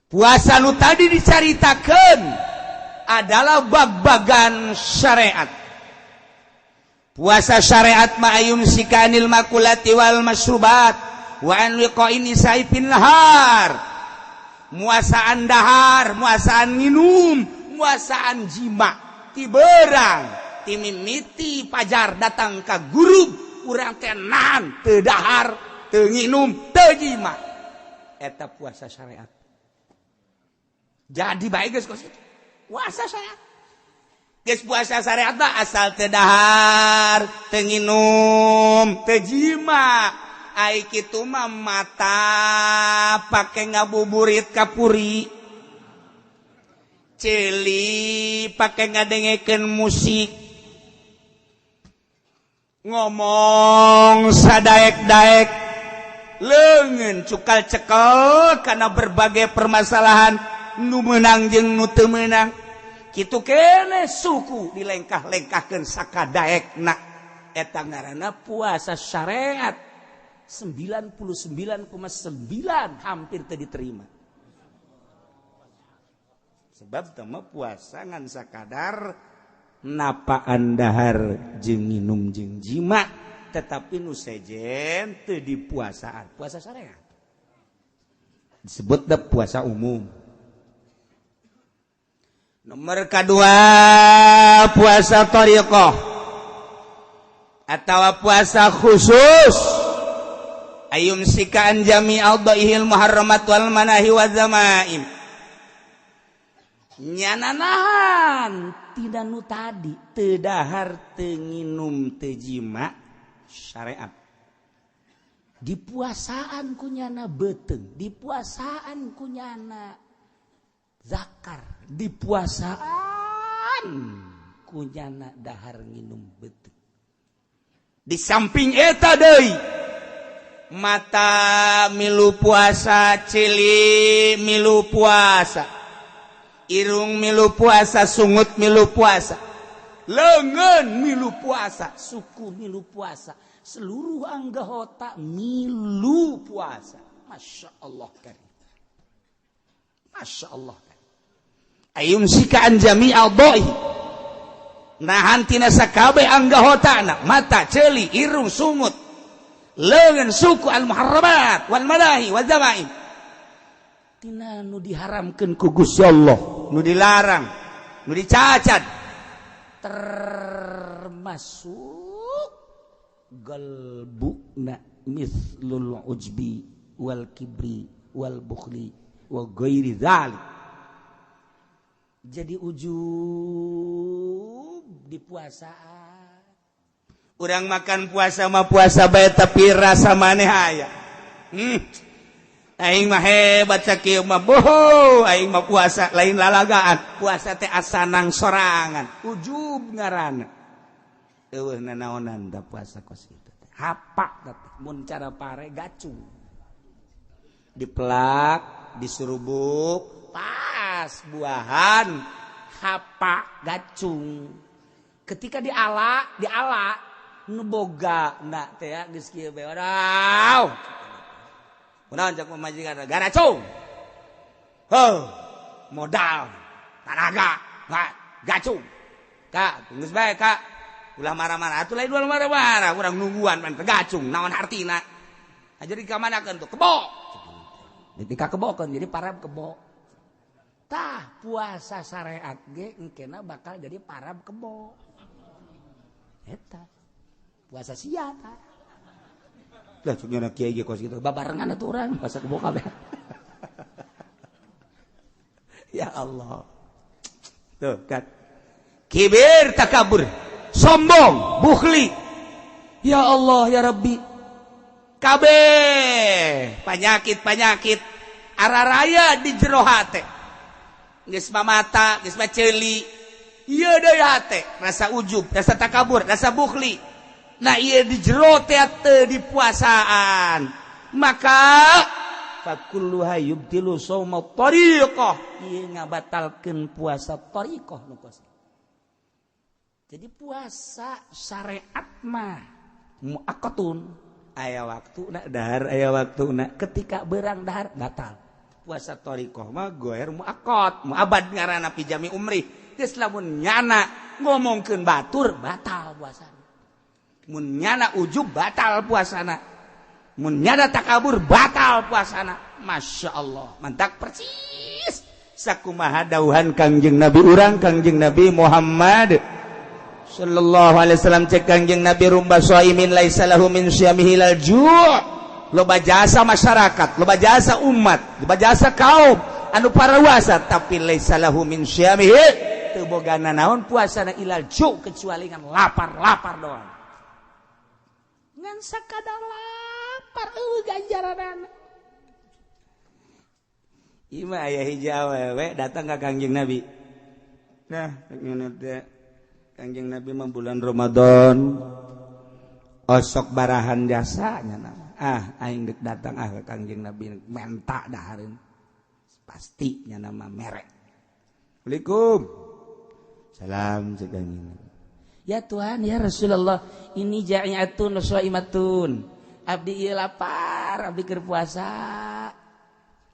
Puasa nu tadi dicaritakeun adalah bag-bagan syariat. Puasa syariat ma ayumsika anil makulati wal masyrubat wa an liqa'in nisa'i fin nahar. Muasaan dahar, muasaan minum, muasaan jima ti beurang, ti mimiti pajar datang ka gurub, urang teh nahan teu dahar, teu nginum, teu jima. Eta puasa syariat. Jadi baik geus kos itu. Puasa syariat. Geus puasa syariat mah asal teu dahar, teu nginum, teu jima. Ai kitu mah mata pake ngabuburit kapuri. Ceuli pake ngadengekeun musik. Ngomong sadaek-daek, leungeun cukal cekel karena berbagai permasalahan nu meunang jeung nu teu meunang. Kitu kene suku dilengkah-lengkahkeun sakadaekna. Eta ngaranna puasa syariat 99,9 hampir teu diterima. Sebab teu mah puasa ngan sakadar napaan dahar jeung nginum jeung jima, tetapi nu sejen teu dipuasaan. Puasa syariat disebut da puasa umum. Nomor kedua puasa thariqah atau puasa khusus, ayumsika an jami a'dhaihil muharramat wal manahi wa zamaim. Nyana nahan tidak nu tadi teu dahar, teu nginum, teu jima syariat. Dipuasaan ku nyana beuteung, dipuasaan ku nyana zakar, dipuasaan ku nyana dahar nginum beuteung. Di samping eta deui, mata milu puasa, ceuli milu puasa, irung milu puasa, sungut milu puasa, leungeun milu puasa, suku milu puasa, seluruh anggota milu puasa. Masya Allah karim, Masya Allah karim. Ayumsika an jami a'dhaihi, nahan tina sakabeh anggotana, mata, ceuli, irung, sungut, leungeun, suku, al muharramat wal manahi wal zamaim, tina nu diharamkeun ku Gusti Allah, nu dilarang, nu dicacat, termasuk galbuna mislul ujbi wal kibri wal bukhli wa ghairi dzalik. Jadi ujub di puasaan. Urang makan puasa mah puasa bae, tapi rasa maneh aya. Aing mah hebat sakieu mah, boho, aing mah puasa lain lalagaan, puasa teh asanang sorangan. Ujub ngaranna. Eueuh nanaonan da puasa kos kitu teh. Hapak teh mun cara pare gacung. Dipelak, disurubuk, pas buahan hapak gacung. Ketika diala, diala nu boga na teh ya geus kieu bae. Wadaw. Kunaon cak pamajikan garacung. Heuh, modal, tanaga, gacung. Kak, geus bae kak. Ulah marah-marah, atuh lain ulah marah-marah, urang nungguan pan gacung, naon hartina. Nah, jadi ka manakeun tuh? Kebo. Ketika kebokeun jadi parab kebo. Tah puasa syariat ge engkena bakal jadi parab kebo. Eta puasa sia tah. Lah cuk nyana kiai ge kos kitu babarengan atuh urang puasa kebo kabeh. Ya Allah. Tuh kan. Kibir, takabur, sombong, bukhli. Ya Allah ya Rabbi. Kabeh penyakit-penyakit araraya di jero hate. Geus mah mata, geus mah ceuli. Ieu deui hate, rasa ujub, rasa takabur, rasa bukhli. Nah ieu di jero teh teu dipuasaan. Maka fakulluha yubtilu shauma tariqah. Ieu ngabatalkeun puasa tariqah nu kos. Jadi puasa syariat mah muaqqatun. Aya waktu nak dahar, aya waktu nak ketika berang dahar batal. Puasa thoriqoh mah goer muaqqat, muabad ngaranna fi jami umri. Geus lamun nyana ngomongkeun batur, batal puasana. Mun nyana ujub, batal puasana. Mun nyana takabur, batal puasana. Masya Allah, mantak persis sakumaha dauhan Kangjeng Nabi urang, Kangjeng Nabi Muhammad sallallahu alaihi wasallam. Cek Kangjeng Nabi, "Rubba shaimin laisa lahu min siyamihi illal ju'." Loba jasa masyarakat, loba jasa umat, loba jasa kaum anu parawasa, tapi laisa lahu min siyamihi, teu boga nanaon puasana, illal ju', kecuali ngan lapar-lapar doang, ngan sakadar lapar, euweuh ganjaranana. Ima aya hiji awewe datang ka Kangjeng Nabi. Nah, ngene teh, Kangjeng Nabi mah bulan Ramadan osok barahan jasanya. Ah, aing dek datang ah ke Kangjeng Nabi menta dahareun. Pasti nya nama merek. Assalamualaikum. Salam, cek Kangjeng Nabi. Ya Tuhan, ya Rasulullah, ini ja'iatun shaimatun. Abdi ieu lapar, abdi keur puasa.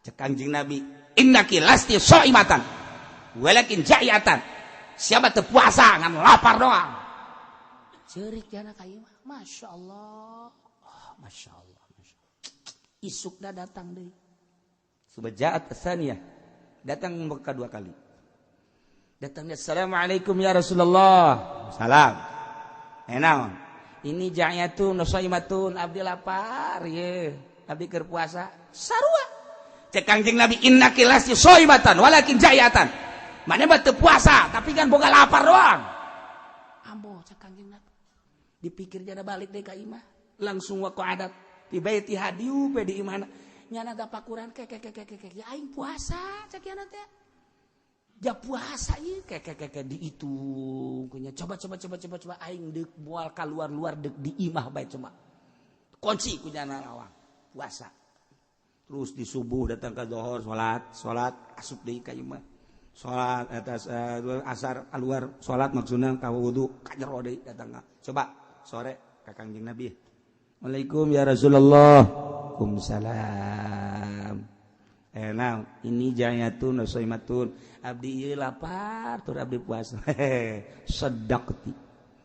Cek Kangjeng Nabi, "Innaki lasti shaimatan walakin ja'iatan." Siapa teu puasa, ngan lapar doang. Ceurik jana ka ieu mah. Masya Allah. Oh, Masya Allah. Masya Allah. Isukna datang deui. Subajaat tsaniyah. Datang kedua kali. Datangnya, "Assalamualaikum ya Rasulullah." Salam. Eh, naon? Ini ja'yatun shaimatun, abdi lapar ye. Abdi keur puasa. Sarua. Cek Kangjeng Nabi, "Innaki lasti shaimatan walakin ja'yatan." Mana mah teu puasa, tapi kan boga lapar doang. Ambo, cek Kangjeng Nabi. Dipikir jana balik deh ka imah. Langsung waqa'adat fi baitiha, diup di imahna. Nyana tapakuran, ke ke ke ke ke ke, ya aing puasa, cek yana teh. Ja puasa ieu, ke ke ke ke, dihitung kunya. Coba coba coba coba coba, aing deuk moal keluar-luar, deuk di imah bae, coba. Kunci ku nyana lawang. Puasa. Terus di subuh datang ke zohor, salat, salat, asup deui ka imah. Salat atas asar keluar, salat maksudna ka wudu, ka jero deui datang. Coba sore ka Kangjeng Nabi. "Assalamualaikum ya Rasulullah." "Waalaikumsalam." Eh, nah, ini jayatun shaimatun. Abdi ieu lapar, tur abdi puasa. "Sadaqti."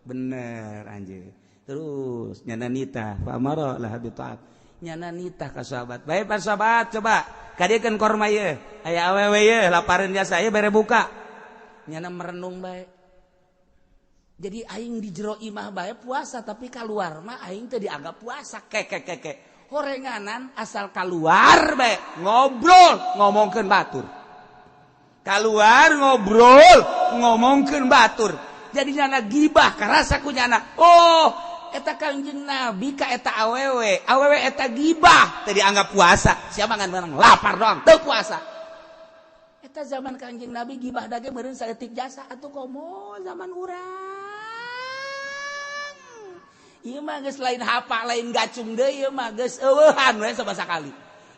Bener anjir. Terus nyana nitah, fa amara laha bi ta'at. Nyana nitah ka sahabat. "Baik, Pak sahabat, coba kadiekeun korma ieu. Aya awewe ieu lapareun jasa ieu, bere buka." Nyana merenung bae. Jadi aing di jero imah bae puasa, tapi keluar mah aing teu dianggap puasa. Ke ke ke ke. Horenganan asal keluar bae ngobrol ngomongkeun batur. Keluar ngobrol ngomongkeun batur. Jadi nyana gibah karasa ku nyana. Oh, eta Kangjeng Nabi ka eta awewe, awewe eta gibah teu dianggap puasa. Siapa ngan menang lapar doang teu puasa. Eta zaman Kangjeng Nabi gibah dage meureun saeutik jasa, atuh komo zaman urang. Ieu mah geus lain hapa, lain gacung deui, ieu mah geus eueuhan we sabasa sakali.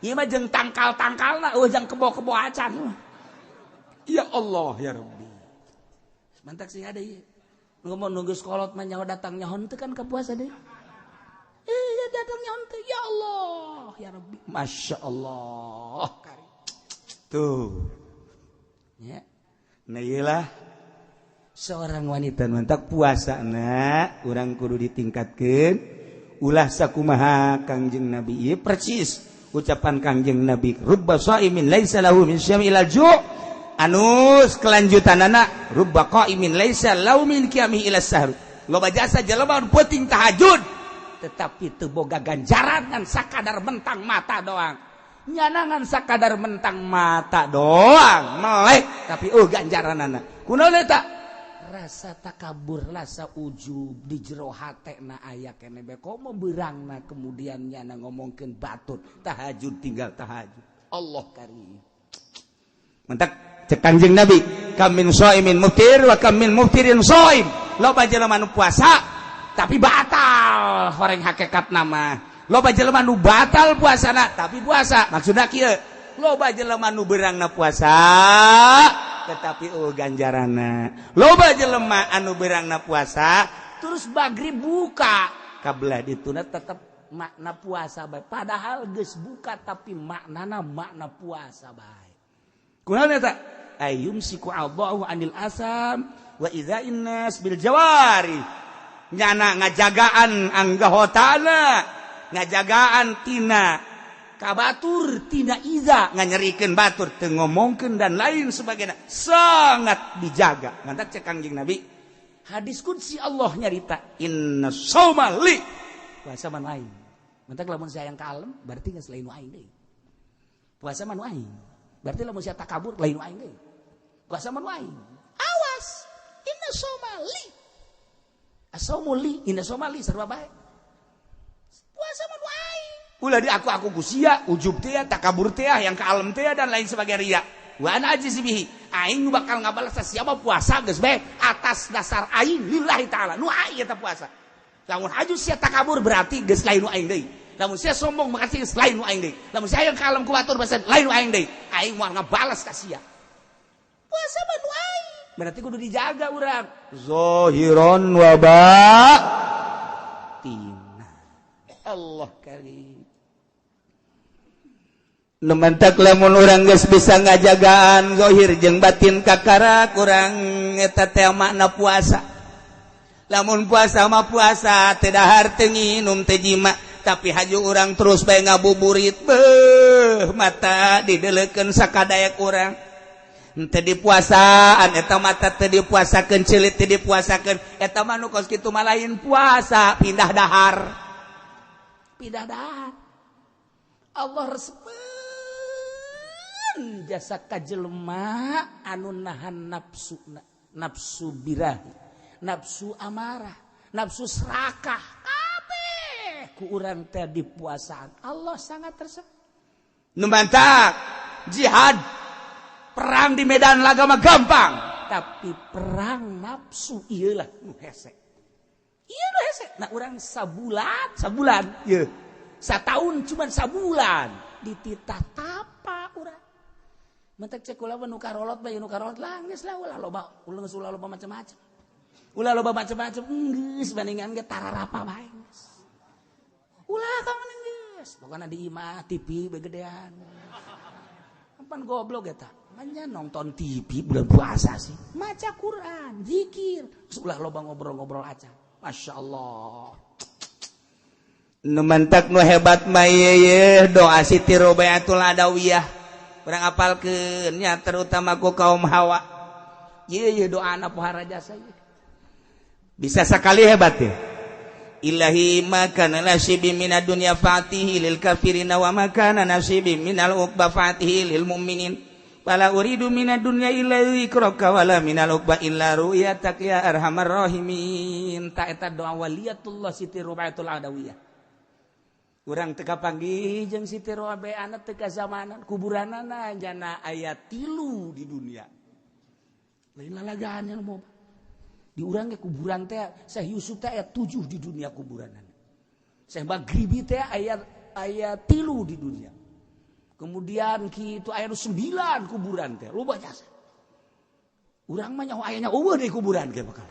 Ieu mah jeung tangkal-tangkalna eueuh, jang kebo-kebo acan. Ya Allah ya Rabbi. Mantak sih ada ieu. Ngomong nunggu sekolot mah nyaho datang nyaho teu kan ka puasa deui. Eh, datang nyaho teu, ya Allah ya Rabbi. Masya Allah. Tuh. Ya. Nah, iyalah seorang wanita, mantak puasa na urang kudu ditingkatkan, ulah sakumaha Kangjeng Nabi ieu. Persis ucapan Kangjeng Nabi, "Rubba shaimin laisa lahu min syami ilal ju'." Anus kelanjutan anak, "Rubba qaimin laisa lahu min qiyamihi ila sahur." Loba jasa jelema penting tahajud, tetapi teu boga ganjaran, ngan sakadar mentang mata doang. Nyanangan sakadar mentang mata doang melek, tapi oh, ganjaran anak kunaon eta? Rasa takabur, rasa ujub di jero hatena aya kene bae, komo beurangna kemudian nyana ngomongkeun batur, tahajud tinggal tahajud. Allah karim. Mantak cek Kanjeng Nabi, "Kam min shaimin muftir wa kam min muftirin shaim." Loba jelema nu puasa tapi batal horeng hakikat nama. Loba jelema nu batal puasana tapi puasa. Maksudna kieu, loba jelema nu beurangna puasa tetapi oh, ganjarana. Loba jelema anu beurangna puasa terus magrib buka kabelah dituna tetap. Makna puasa bae. Padahal geus buka tapi maknana makna puasa bae. Kunaon eta? Ayumsiku Allahu anil asam wa idza'in nas bil jawari. Nyana ngajagaan anggahotana, ngajagaan tina kabatur, tina iza nganyerikeun batur, teu ngomongkeun dan lain sebagainya. Sangat dijaga. Ngantak cek Kangjeng Nabi, hadis qudsi Allah nyarita, inna shauma li, puasa mah aing. Mantak lamun saya yang kalem berarti geus lain aing deui. Puasa mah aing. Berarti lamun sia takabur lain aing deui. Puasa mah aing. Awas, inna shauma li. Asaumu li, inna shauma li sarua bae. Puasa mah aing. Ulah di aku ku sia, ujub teh, takabur teh, yang kalem teh dan lain sebagainya ria. Wa ana ajzi bihi. Aing nu bakal ngabalas siapa puasa geus bae atas dasar aing lillahi taala. Nu aing eta puasa. Lamun haju sia takabur berarti geus lain nu aing deui. Lamun sia sombong makasih geus lain nu aing deui. Lamun sia yang kalem ku batur bahasa lain nu aing deui. Aing moal ngabalas ka sia. Puasa mah nu aing. Berarti kudu dijaga urang. Zahiron wa batina. Allah karim. Nu mantak lamun urang geus bisa ngajagaan zahir jeung batin kakara kurang eta teh makna puasa. Lamun puasa mah puasa teu dahar, teu nginum, teu jima, tapi haju urang terus bae ngabuburit, beuh, mata didelekeun sakadaek urang. Henteu dipuasaan eta mata, teu dipuasakeun ceulit, teu dipuasakeun eta mah. Nu kos kitu mah lain puasa, pindah dahar. Pindah dahar. Allah resepeun jasa ka jelema anu nahan nafsu, nafsu birahi, nafsu amarah, nafsu serakah, kabeh ku urang teh dipuasaan. Allah sangat resep. Nu mantak jihad, perang di medan laga mah gampang, tapi perang nafsu ieulah nu hese. Ieu nu hese. Nah, urang sabulan, sabulan ieu. Satahun cuman sabulan dititah tapa urang. Mentek cek kula nu karolot bae, nu karolot lah geus lah, ulah loba, ulah geus, ulah loba macam-macam. Ulah loba macam-macam geus, bandingan ge tararapa bae geus. Ulah ka mana geus. Pokona di imah TV begedean. Kapan goblok eta? Manya nonton TV bulan puasa sih. Maca Quran, zikir. Terus ulah loba ngobrol-ngobrol aja. Masya Allah. Nu mantak nu hebat mah ye doa Siti Robiatul Adawiyah. Urang apalkeun nya, terutama ku kaum hawa. Ye ye doa anak pohara jasa ye. Bisa sekali hebat ya. Ilahi ma kana nasibi minad dunya fatihi lil kafirina wa ma kana nasibi minal uqba fatihi lil mu'minin. Fala uridu minad dunya illa dzikraka wala minal uqba illa ru'yatak ya arhamar rahimin. Ta eta doa waliyatullah Siti Rubatul Adawiyah. Urang teu kapanggih jeung Siti Rubaiyah, teu kazamanan, kuburanana jana aya 3 di dunia. Lain lalagaan yang mau di urang ge kuburan teh Syekh Yusuf teh aya 7 di dunia kuburanana. Syekh Maghribi teh aya aya 3 di dunia. Kemudian kitu aya 9 kuburan teh, loba jasa. Urang mah nyaho ayanya eueuh deui kuburan ge bakal.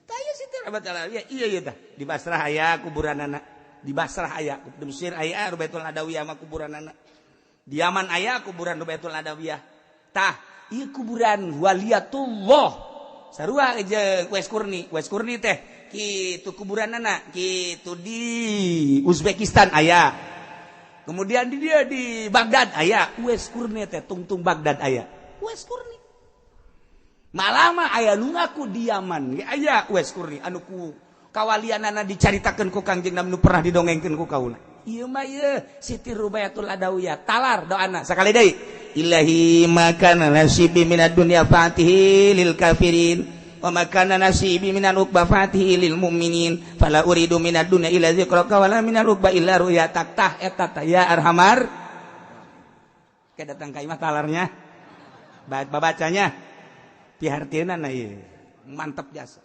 Tah ieu Siti Rubatul Adawiyah, iya iya tah. Di Basrah aya kuburanana, di Basrah aya, di Mesir aya Rubatul Adawiyah mah kuburanana. Di Yaman aya kuburan Rubatul Adawiyah. Tah, ieu kuburan waliyatullah. Sarua jeung Uwais Qurni, Uwais Qurni teh kitu kuburanana, kitu di Uzbekistan aya. Kemudian di dia di Baghdad aya, Uwais Qurni teh tungtung Baghdad aya. Uwais Qurni. Malah mah aya nu ngaku di Yaman ge aya Uwais Qurni anu ku kawalianana dicaritakeun ku Kangjeng Nabi nu pernah didongengkeun ku kaula. Ieu mah ieu Siti Rubayatul Adawiyah talar doana sakali deui. Ilahi ma kana nasibi minad dunya fatihi lil kafirin wa ma kana nasibi minal uqba fatihi lil mu'minin fala uridu minad dunya illa dzikraka wala minal uqba illa ru'yatak. Tah eta tah ya arhamar. Ke datang ka imah talarnya. Babacanya pihartieunana ieu mantep jasa.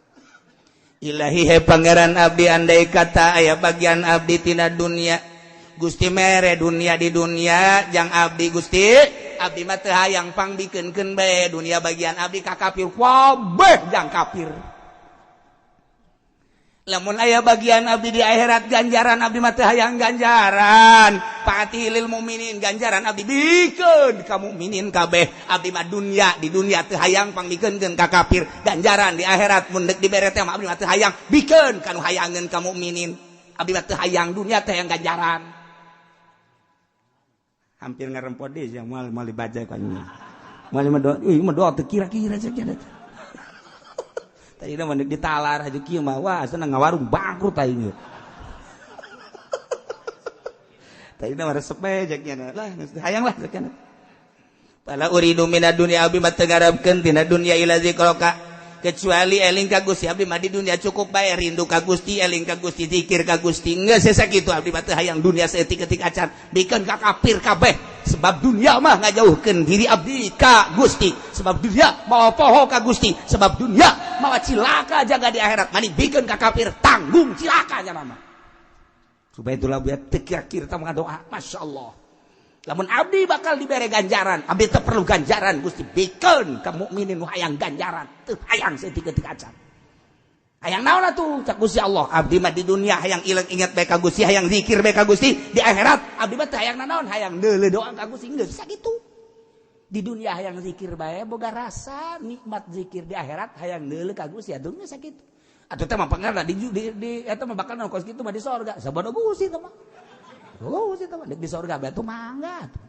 Ilahi he pangeran abdi, andai kata aya bagian abdi tina dunia, Gusti mere dunia di dunia jang abdi, Gusti abdi mah teu hayang, pangbikeunkeun bae dunia bagian abdi ka kafir kabeh, jang kafir. Lamun aya bagian abdi di akhirat ganjaran abdi mah teu hayang ganjaran. Faatih lil mukminin ganjaran abdi bikeun ka mukminin kabeh. Abdi mah dunya di dunya teu hayang pangmikeunkeun ka kafir. Ganjaran di akhirat mun deuk dibere teh mah abdi mah teu hayang bikeun ka nu hayangeun ka mukminin. Abdi mah teu hayang dunya teh hayang ganjaran. Hampir ngarempot deui sia moal moal dibaca ku anjing. Moal mah doa, euy mah doa teu kira-kira cek eta. Tadi mah ditalar aja kieu mah wah senang ngawarung bangkrut aing. Tadi mah resep bae cek nya lah geus hayang lah cek nya. Fala uridu minad dunya abdi mah teu ngarepkeun tina dunya ila zikraka kecuali eling ka Gusti abdi mah di dunia cukup bae rindu ka Gusti eling ka Gusti zikir ka Gusti geus sakitu abdi mah teu hayang dunia saeutik-eutik acan bikeun ka kafir kabeh sebab dunia mah ngajauhkeun diri abdi ka Gusti sebab dunia mawa poho ka Gusti sebab dunia mawa cilaka jaga di akhirat mani bikeun ka kafir tanggung cilaka nya mah supaya itulah buat teu kira-kira tah ngadoa masyaallah lamun abdi bakal dibere ganjaran abdi teu perlu ganjaran Gusti bikeun ka mukminin nu hayang ganjaran teu hayang saeutik-eutik acan hayang naon atuh cak Gusti Allah abdi mah di dunia hayang ilang ingat bae ka Gusti hayang zikir bae ka Gusti di akhirat abdi mah teu hayang nanaon hayang deuleu doa ka Gusti geus sakitu di dunia hayang zikir bae boga rasa nikmat zikir di akhirat hayang deuleu ka Gusti atuh geus sakitu atuh teh mah pangarna di eta mah bakal kos kitu mah di sorga sabodo Gusti teh mah Gusti teh mah di sorga bae atuh mangga atuh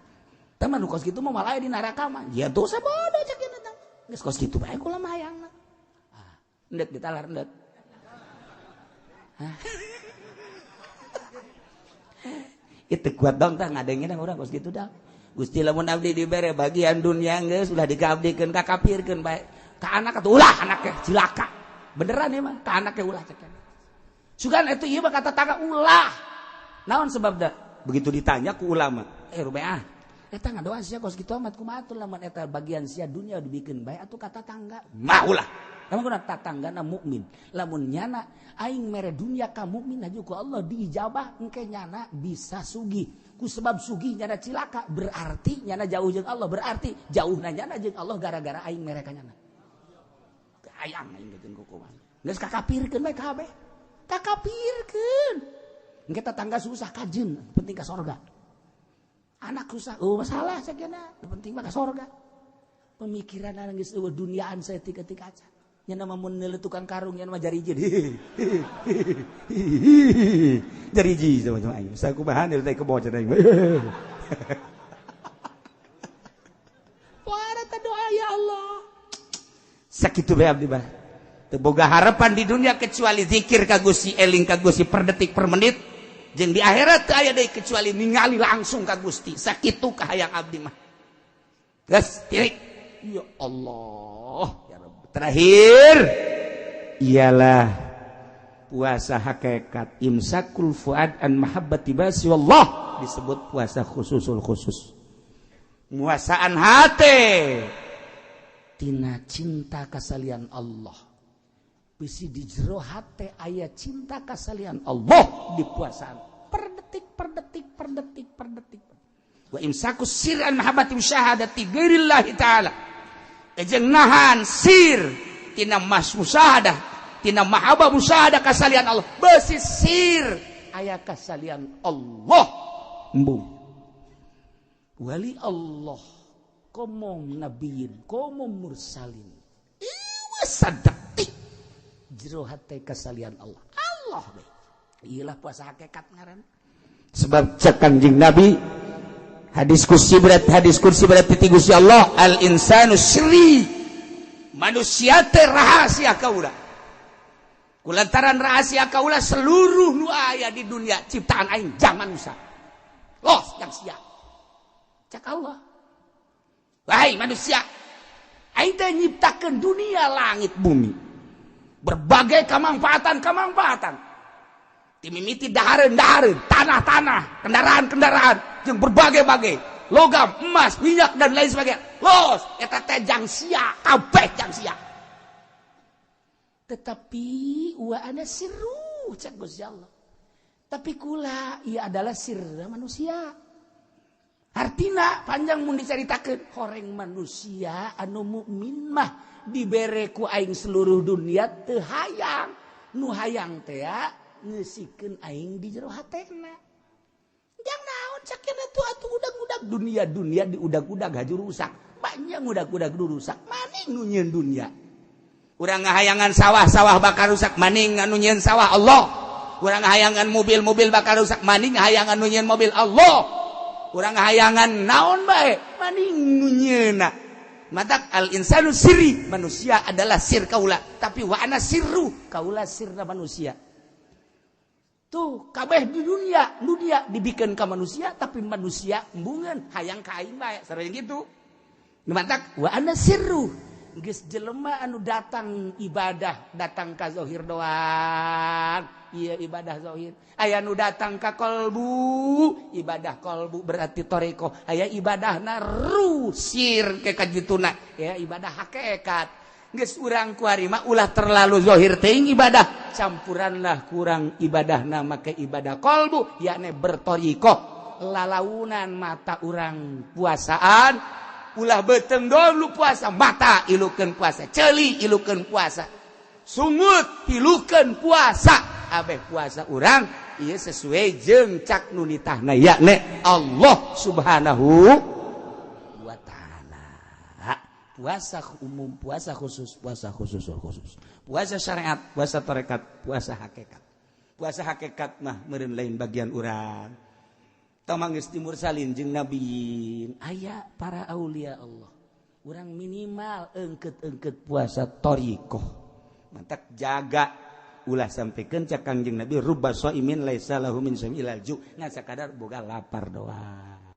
teh mah nu kos kitu mah malah di neraka mah ya tuh sabodo cek eta geus kos kitu bae kula mah hayangna ah endek ditalar endek. Itu kuat dong tah ngadengin urang kos kitu dah. Gusti lamun abdi dibere bagian dunia geus ulah dikaabdikeun ka kafirkeun bae. Ka anak atuh ulah anaknya cilaka. Beneran ieu mah ka anaknya ulah cek. Sugan atuh ieu mah kata tangga ulah. Naon sebabna? Begitu ditanya ku ulama, rubeah. Eta ngadoa sia kos kitu amat kumaha atuh lamun eta bagian sia dunia dibikeun bae atuh kata tangga. Mah ulah. Lamun kuna tatanggana mukmin, lamun nyana aing mere dunia ka mukmin aju ku Allah diijabah engke nyana bisa sugih. Ku sebab sugih nyana cilaka berarti nyana jauh jeung Allah, berarti jauhna nyana jeung Allah gara-gara aing mere ka nyana. Hayang aing jeung kukuman. Geus kakapirkeun bae kabeh. Kakapirkeun. Engke tetangga susah kajeun, penting ka sorga. Anak susah, oh masalah sakiana, penting mah ka sorga. Pemikiran geus eueuh duniaan saeutik-eutik acan. Nya nama mun neuleuh tukang karung nya nama jariji. Jariji sama sama aing. Sakumaha deui teh kebo cenah aing. Wah, eta doa ya Allah. Sakitu bae abdi mah. Teu boga harapan di dunia kecuali zikir ka Gusti, eling ka Gusti per detik per menit. Jeung di akhirat teu aya deui kecuali ningali langsung ka Gusti. Sakitu kahayang abdi mah. Geus titik. Ya Allah. Terakhir ialah puasa hakikat imsakul fuad an mahabbati basi wallah disebut puasa khususul khusus muasaan hati tina cinta kasalian Allah bisi di jero hate aya cinta kasalian Allah di puasaan per detik per detik per detik per detik wa imsakus sir an mahabbati musyahadati ghairillahi ta'ala jeung nahan sir tina mas musahadah tina mahabbah musahadah kasalian Allah besi sir aya kasalian Allah embung wali Allah komo nabiyin komo mursalin ieu sadetik jero hate kasalian Allah Allah we ieulah puasa hakikat ngaran sebab cek Kanjeng Nabi hadis kursi berat ti Gusti Allah al insanu sri manusia teh rahasia kaula kulantaran rahasia kaula seluruh nu aya di dunia ciptaan aing jang manusia los jang sia cak Allah wahai manusia aing teh nyiptakeun dunia langit bumi berbagai kamangfaatan timimiti dahareun-dahareun tanah-tanah kendaraan-kendaraan jeung berbagai-bagai logam, emas, minyak dan lain sebagainya. Los eta teh jang sia, kabeh jang sia. Tetapi wa ana sirru cek Gusti Allah. Tapi kula ieu adalah sirra manusia. Artina panjang mun dicaritakeun horeng manusia anu mukmin mah dibere ku aing seluruh dunia teu hayang. Nu hayang teh ngeusikeun aing di jero hatena. Jang naon cakena tuh atuh udag-udag dunia-dunia diudag-udag haju rusak. Banyak udag-udag rusak. Maning nu nyieun dunia. Urang ngahayangan sawah-sawah bakal rusak, maning anu nyieun sawah Allah. Urang ngahayangan mobil-mobil bakal rusak, maning hayangan nu nyieun mobil Allah. Urang ngahayangan naon bae, maning nu nyieunna. Matak al insanu sirri, manusia adalah sir kaula, tapi wa ana sirru, kaula sirna manusia. Tuh kabeh di dunia, dunia dibikeun ka manusia, tapi manusia embungeun hayang ka aing bae, sareng gitu. Matak wa ana sirru. Geus jelema anu datang ibadah, datang ka zahir doang. Iya ibadah zahir. Aya nu datang ka kolbu, ibadah kolbu berarti toreko. Aya ibadahna rusir ke kajituna, ya ibadah hakikat. Geus urang kuari mah ulah terlalu zahir teuing ibadah, campuranlah kurang ibadahna make ibadah kolbu, yakni bertoriko. Lalaunan mata urang puasaan, ulah beteng dulu puasa, mata ilukeun puasa, ceuli ilukeun puasa, sungut ilukeun puasa, abeh puasa urang ieu sesuai jeung cak nu nitahna yakni Allah Subhanahu wa taala. Puasa umum, puasa khusus, puasa khusus khusus, puasa syariat, puasa tarekat, puasa hakikat. Puasa hakikat mah meureun lain bagian urang. Tamang geus timursalin jeung nabiin, aya para aulia Allah. Urang minimal engket-engket puasa thariqah. Mantak jaga ulah sampikeun cak Kangjeng Nabi rubba shaimin laisa lahu min shaimi ilal ju', ngan sakadar boga lapar doang.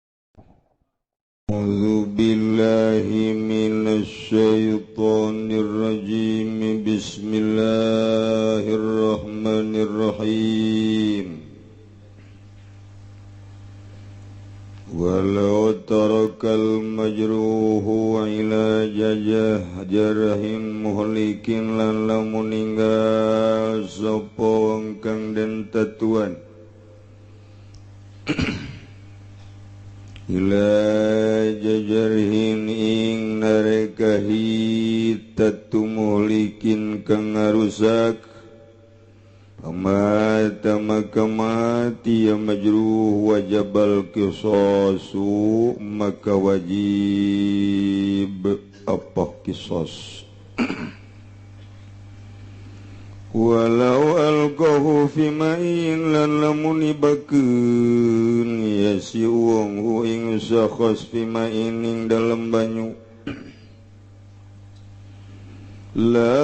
A'udzu billahi minasyaitonir rajim. Bismillahirrahmanirrahim. Walau tarakal majruhu ila jajah jarahim muhlikin lan lamun ninggal sapa wong kang den tatuan ila jajarhin ing narekahi tatu muhlikin kang ngarusak. Mata maka mati ya majruh wajabal kisosu maka wajib apa kisos. Walau alqahu fi ma'in lan lamun ibakeun ya si wong hu ing sakhos fi ma'in ing dalem banyu la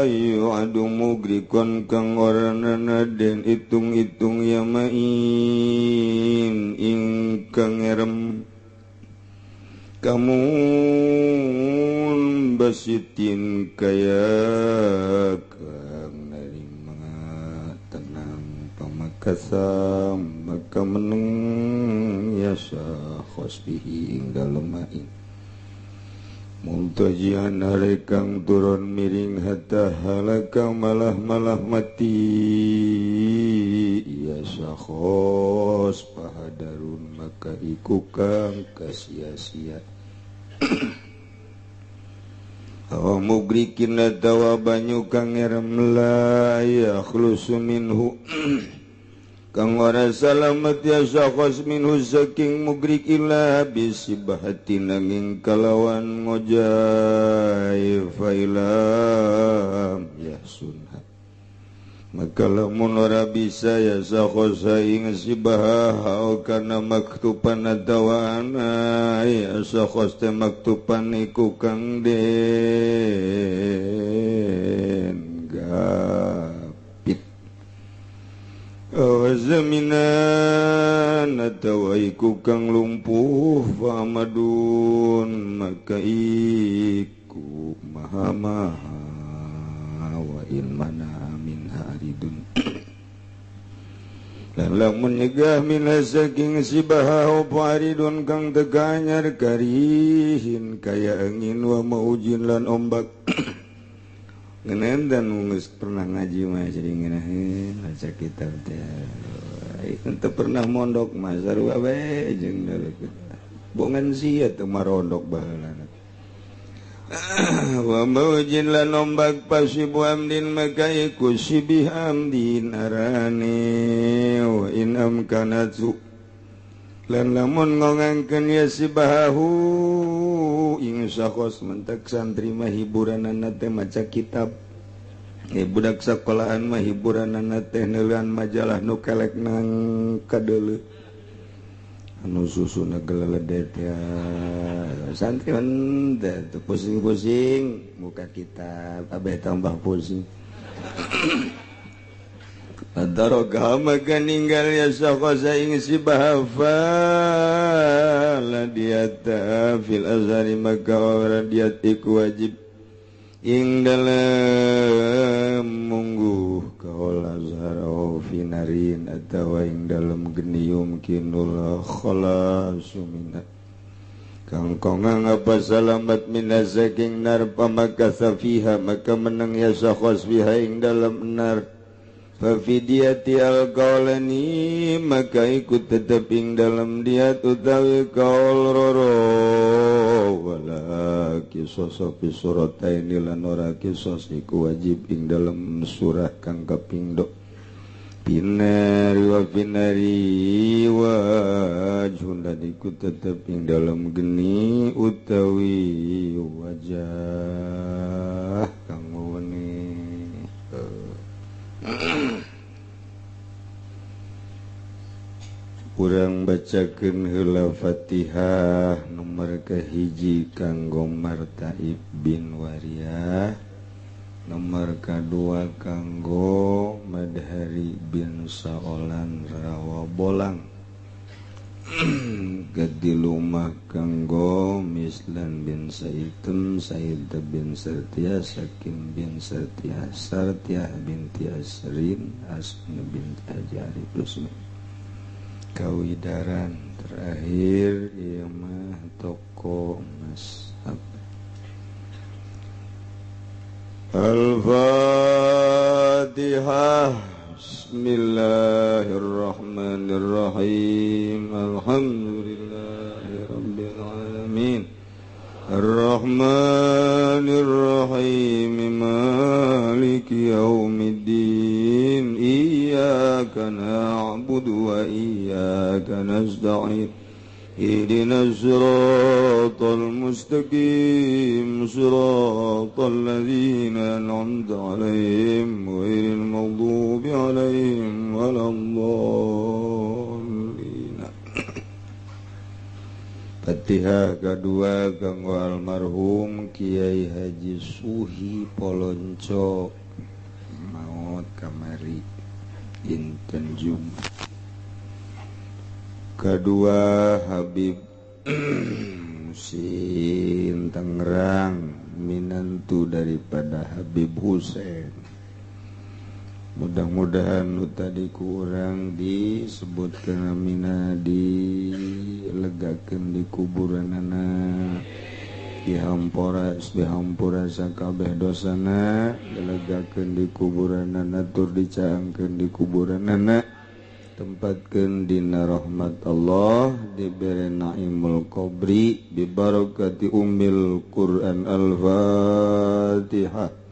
yu'adu mugrikon kang ora nana den itung-itung ya main ingkang ngerem kamun basitin kaya kang narima tenang pamakasa maka meneng ya sakhosbihi ing dalem main muntajian harekang turun miring hatta halaka malah-malah mati ya sakhos pahadarun maka iku kang kasia-sia. Awa mugrikin atawa banyu kang ngerem la yakhlusu minhu kang ora salamet ya sakhos minhu saking mugrik ila bisibahati nanging kalawan ngojai failam yahsunha maka lamun ora bisa ya sakhos ing sibaha kana maktuban atawa ya sakhos teh maktuban iku kang den gapit Awazaminan atawa iku kang lumpuh famadun maka iku maha-maha wa in mana min haridun lan lamun nyegah min saking sibaha apa aridun kang teganyar karihin kaya angin wa maujin lan ombak. Ngenen dan geus pernah ngaji mah jadi ngeunaheun maca kitab teh. Teu pernah mondok mah sarua bae jeung bongan sia teu marondok baheula. Wa maujin lan ombak pasibu amdin maka iku sibih amdin arane wa in amkanatu lan lamun ngongangkeun ya sibahu ing sakhos mentek santri mah hiburanana teh maca kitab. Budak sekolahan mah hiburanana teh neuleun majalah nu kelek nang kadeuleu anu susuna geleledet ya santri teh pusing-pusing muka kitab abeh tambah pusing. Adarogha maka ninggal ya sakhasa ing sibahafa la diata fil azhari maka ora diat iku wajib ing dalem mungguh kaul azhar au finarin atawa ing dalem genium kinul khalasu minna kang kongang apa salamat minazaking nar pamakatha fiha maka menang ya sakhas fiha ing dalem nar fafidiyati al-qawlani maka ikut tetep ing dalam diat utawi kaul roro wala kisos fi surataini lan ora kisos iku wajib ing dalam surah kang kaping dok binari wa binari wajhun lan iku tetep ing dalam geni utawi wajah kang wewengi. Urang bacakeun heula Fatihah nomor kahiji kanggo Martaib bin Wariyah, nomor kadua kanggo Madhari bin Saolan Rawa Bolang, katilu mah kanggo Mislan bin Saitem, Said bin Sartiah, Sakim bin Sartiah, Sartiah binti Asrin, Asna binti Haji Arif Rusmi. Kawidaran terakhir ieu mah toko emas. Al-Fatihah. Bismillahirrahmanirrahim. Alhamdulillahirabbil alamin. Arrahmanirrahim. Maliki yaumiddin. Iyyaka na'budu wa iyyaka nasta'in. Ihdinas siratal mustaqim, siratal ladzina an'amta 'alaihim ghairil maghdubi 'alaihim waladdallin. Fatihah kedua kanggo almarhum Kiai Haji Suhi Polonco maot kamari dinten Jumat. Kedua Habib Musin Tangerang, minantu daripada Habib Husein. Mudah-mudahan nu tadi kurang disebutkan amina dilegakeun di kuburanana, dihampura dihampura sakabeh dosana, dilegakeun di kuburanana tur dicaangkeun di kuburanana, tempatkeun dina rahmat Allah, dibere naimul qabri bi barakati ummil Quran. Al-Fatihah.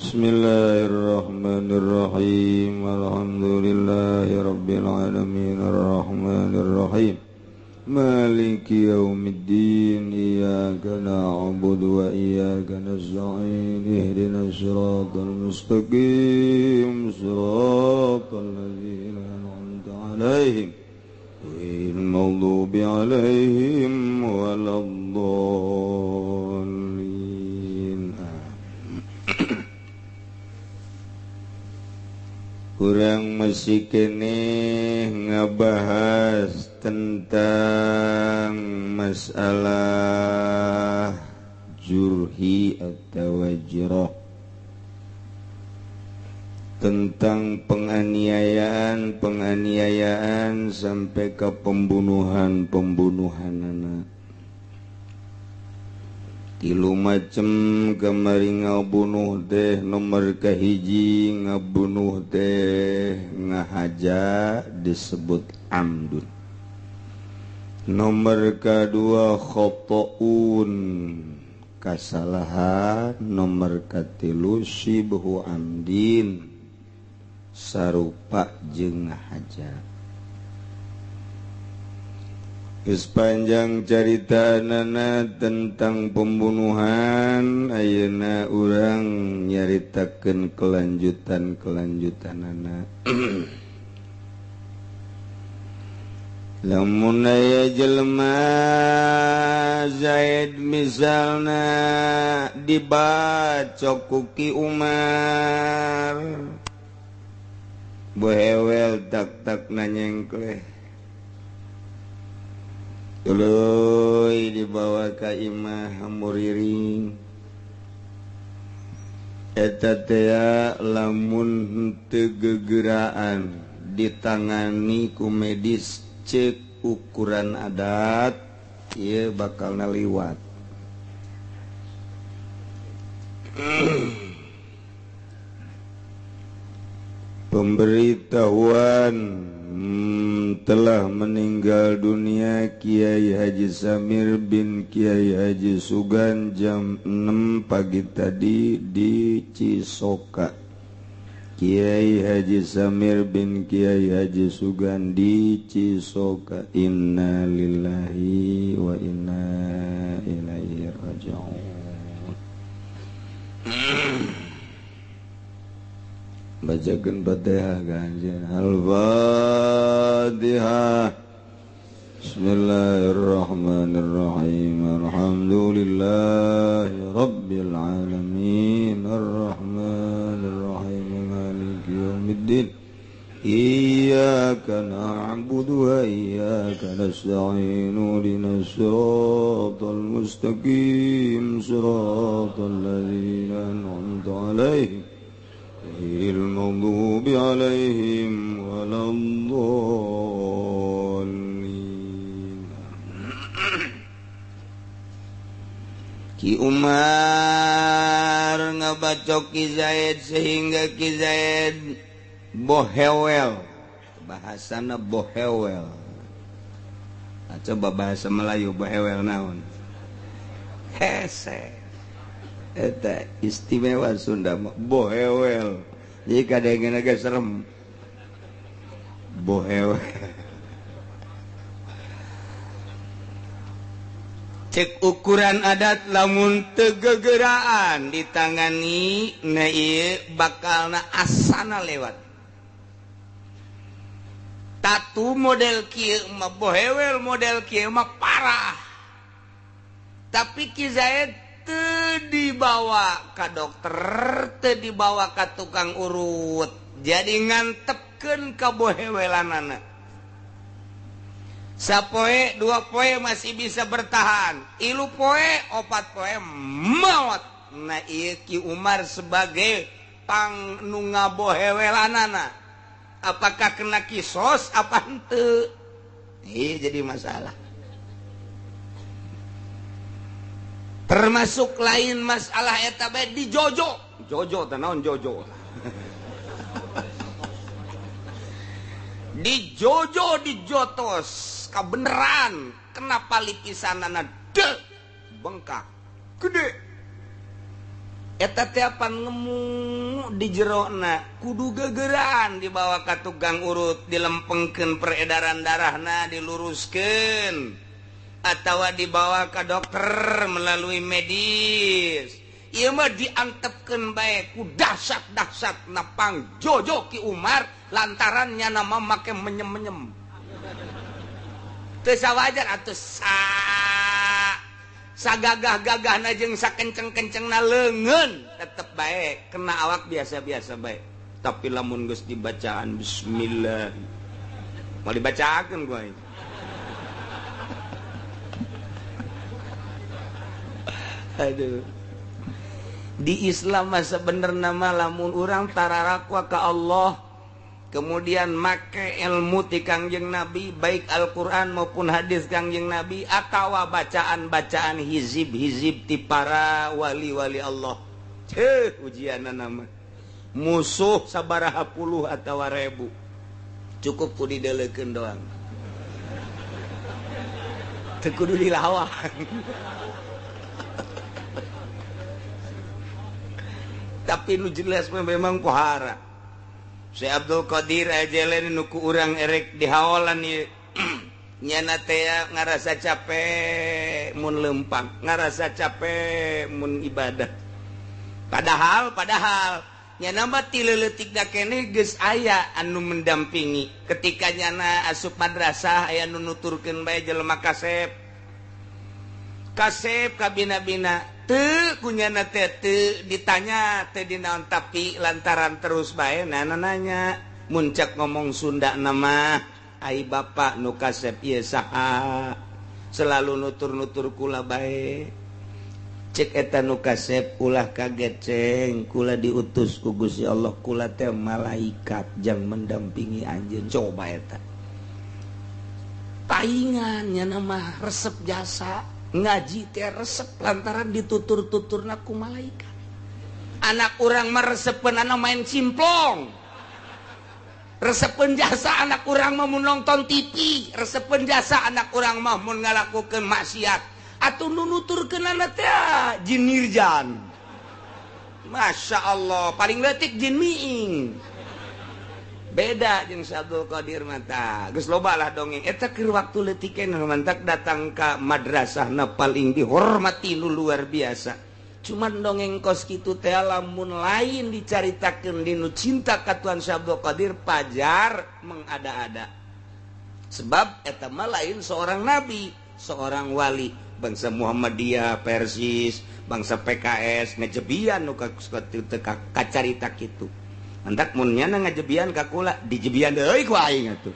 Bismillahirrahmanirrahim. Alhamdulillahi rabbil alamin. Arrahmanirrahim. Maliki yaumiddin. Iyyaka na'budu wa iyyaka nasta'in. Ihdinas siratal mustaqim, siratal ladzina an'amta 'alaihim ghairil maghdubi 'alaihim waladdallin. Kurang masih keneh ngabahas tentang masalah jurhi atau wajroh, tentang penganiayaan sampai ke pembunuhan anak. Tilu macem kamari ngabunuh teh, nomor kahiji ngabunuh teh ngahaja disebut amdun. Nomor kedua khotoun, Kasalahan nomor katilu sibhu amdin sarupa jeung ngahaja. Sepanjang carita nana tentang pembunuhan ayeuna urang nyaritakeun kelanjutan-kelanjutanana. Lamun aya jelema Zaid misalna dibacok ku Ki Umar, bohewel tak-tak nanyengkleh. Tuluy dibawa ka imah muriring. Eta teh lamun henteu gegeraan ditangani ku medis cek ukuran adat ieu bakal naliwat. Pemberitahuan telah meninggal dunia Kiai Haji Samir bin Kiai Haji Sugan jam 6 pagi tadi di Cisoka. Kiai Haji Samir bin Kiai Haji Sugan di Cisoka. Inna lillahi wa inna ilaihi raji'un. Bacakeun Fatihah ganjen. Al-Fatihah. Bismillahirrahmanirrahim. Alhamdulillahi rabbil alamin. Arrahmanirrahim. Maliki yaumiddin. Iyyaka na'budu wa iyyaka nasta'in. Ihdinas siratal mustaqim. Siratal ladzina an'amta 'alaihim ghairil maghdubi 'alaihim waladdallin. Ki Umar ngabacok Ki Zaid sehingga Ki Zaid bohewel. Bahasana bohewel. Nah, coba bahasa Melayu bohewel naon? Hese. Eta istimewa Sunda bohewel. Jadi kadang-kadang agak serem. Bohewel. Cek ukuran adat lamun teu gegeraan ditangani na ieu bakalna asana lewat. Tatu model kieu mah bohewel, model kieu mah parah. Tapi Ki Zaid teu dibawa ka dokter, teu dibawa ka tukang urut. Jadi ngantepkeun ka bohewelanana. Sapoe dua poe masih bisa bertahan, ilu poe opat poe maot. Nah ieu Ki Umar sebagai pang nu ngabohewelanana, apakah kena kisos apa henteu? Ieu jadi masalah. Termasuk lain masalah eta bae di jojo. Jojo teh naon jojo? Di jojo dijotos kabeneran, kenapa lipisanana de bengkak gede. Eta teh apan ngemu di jerona kudu gegeraan dibawa ka tukang urut, dilempengkeun peredaran darahna, diluruskeun atawa dibawa ka dokter melalui medis. Ieu mah diantepkeun bae ku dahsyat-dahsyat napang jojo Ki Umar lantaran nya nama make menyem-menyem. Teu sawajar atuh sa sagagah-gagahna jeung sakenceng-kencengna leungeun tetep bae kena awak biasa-biasa bae. Tapi lamun geus dibacaan bismillah mau dibacakeun ku aing. Aduh. Di Islam mah sebenarnya mah lamun urang tararakwa ka Allah kemudian make ilmu ti Kangjeng Nabi baik Al-Qur'an maupun hadis Kangjeng Nabi atawa bacaan-bacaan hizib-hizib ti para wali-wali Allah. Ceuh ujianna mah musuh sabaraha puluh atawa ribu cukup ku didelekeun doang. Teu kudu dilawan. Tapi nu jelas memang pohara. Syekh Abdul Qadir aja lain nu ku urang erek dihaolan ieu. Nyana teh ngarasa capek mun lempang, ngarasa capek mun ibadah. Padahal nyana mah ti leutik da keneh geus aya anu mendampingi. Ketika nyana asup madrasah aya nu nuturkeun bae jelema kasep. Kasep kabina-bina teu kunyana teh teu ditanya teu dinaon tapi lantaran terus bae nana nanya muncak ngomong Sunda nama ai bapak nu kasep ieu saha selalu nutur-nutur kula bae cek eta nu kasep ulah kaget ceng kula diutus ku Gusti Allah kula teh malaikat jang mendampingi anjeun coba eta paingan nya mah resep jasa ngaji teh resep lantaran ditutur-tuturna ku malaikat anak urang mah resepeun anu main cimplong resepeun jasa anak urang mah mun nonton TV resepeun jasa anak urang mah mun ngalakukeun maksiat atuh nu nuturkeunana teh jin nirjan Masya Allah paling leutik jin miing beda jeung Syekh Abdul Qadir mata geus loba lah dongeng eta keur waktu leutik nu mantak datang ka madrasahna paling dihormati nu luar biasa cuman dongeng kos kitu teh lamun lain dicaritakeun dinu cinta ka Tuhan Syekh Abdul Qadir pajar mengada-ada sebab eta mah lain seorang nabi seorang wali bangsa Muhammadiyah Persis bangsa PKS ngejebian nu kacarita kitu mantak mun nyana ngajebian ka kula dijebian deui ku aing atuh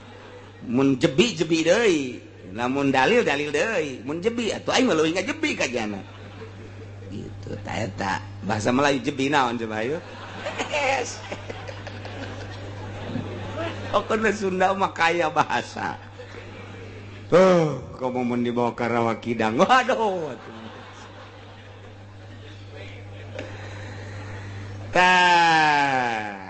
mun jebi-jebi deui lamun dalil-dalil deui mun jebi atuh aing mah leuwih ngajebi ka jana gitu ta eta bahasa Melayu jebi naon coba ayo pokoknya Sunda mah kaya bahasa tuh kamu mun dibawa ka Rawa Kidang waduh tah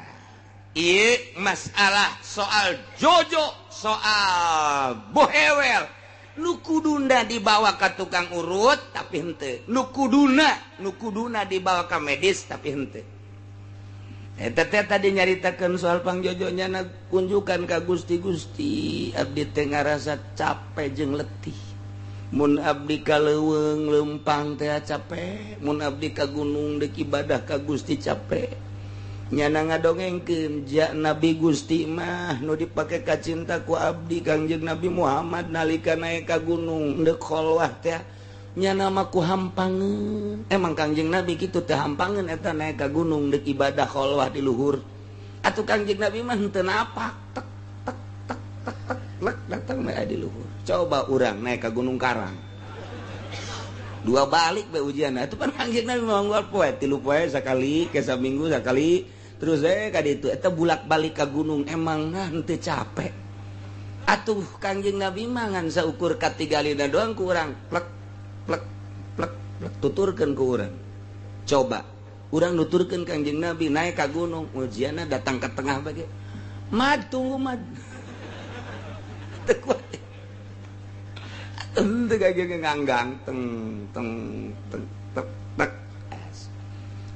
ieu masalah soal jojo soal bohewel nu kuduna dibawa ka tukang urut tapi henteu nu kuduna dibawa ka medis tapi henteu eta teh tadi nyaritakeun soal pangjojonya na kunjukan ka Gusti-Gusti abdi teh ngarasa capek jeung letih mun abdi ka leuweung leumpang teh capek mun abdi ka gunung deuk ibadah ka Gusti capek nyana ngadongengkeun ja Nabi Gusti mah nu dipake kacinta ku abdi Kangjeng Nabi Muhammad nalika naek ka gunung deuk kholwah teh nyana mah ku hampangeun emang Kangjeng Nabi kitu teh hampangeun eta naek ka gunung deuk ibadah kholwah di luhur atuh Kangjeng Nabi mah henteu napak tek tek tek tek tek lek datang bae di luhur coba urang naek ka Gunung Karang dua balik bae ujian atuh pan Kangjeng Nabi mah unggal poe tilu poe sakali ke saminggu sakali terus ka ditu eta bulak-balik ka gunung emang nah henteu capek atuh Kangjeng Nabi mah ngan saukur katigalina doang ku urang plek plek plek plek tuturkeun ku urang coba urang nuturkeun Kangjeng Nabi naik ka gunung ujianna datang ke tengah bage mad tunggu mad teu kuat atuh teu nganggang teng teng teng tek tek.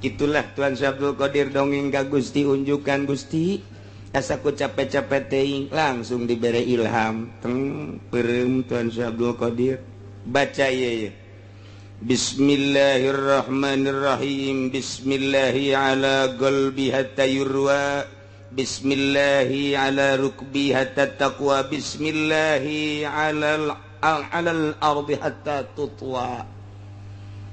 Itulah Tuhan Syekh Abdul Qadir dongeng ka Gusti unjukan Gusti asa ku capek-capek teuing langsung dibere ilham teng peureum Tuhan Syekh Abdul Qadir baca ieu ye Bismillahirrahmanirrahim Bismillahi ala qalbi hatta yurwa Bismillahi ala rukbi hatta taqwa Bismillahi ala alal ardi hatta tutwa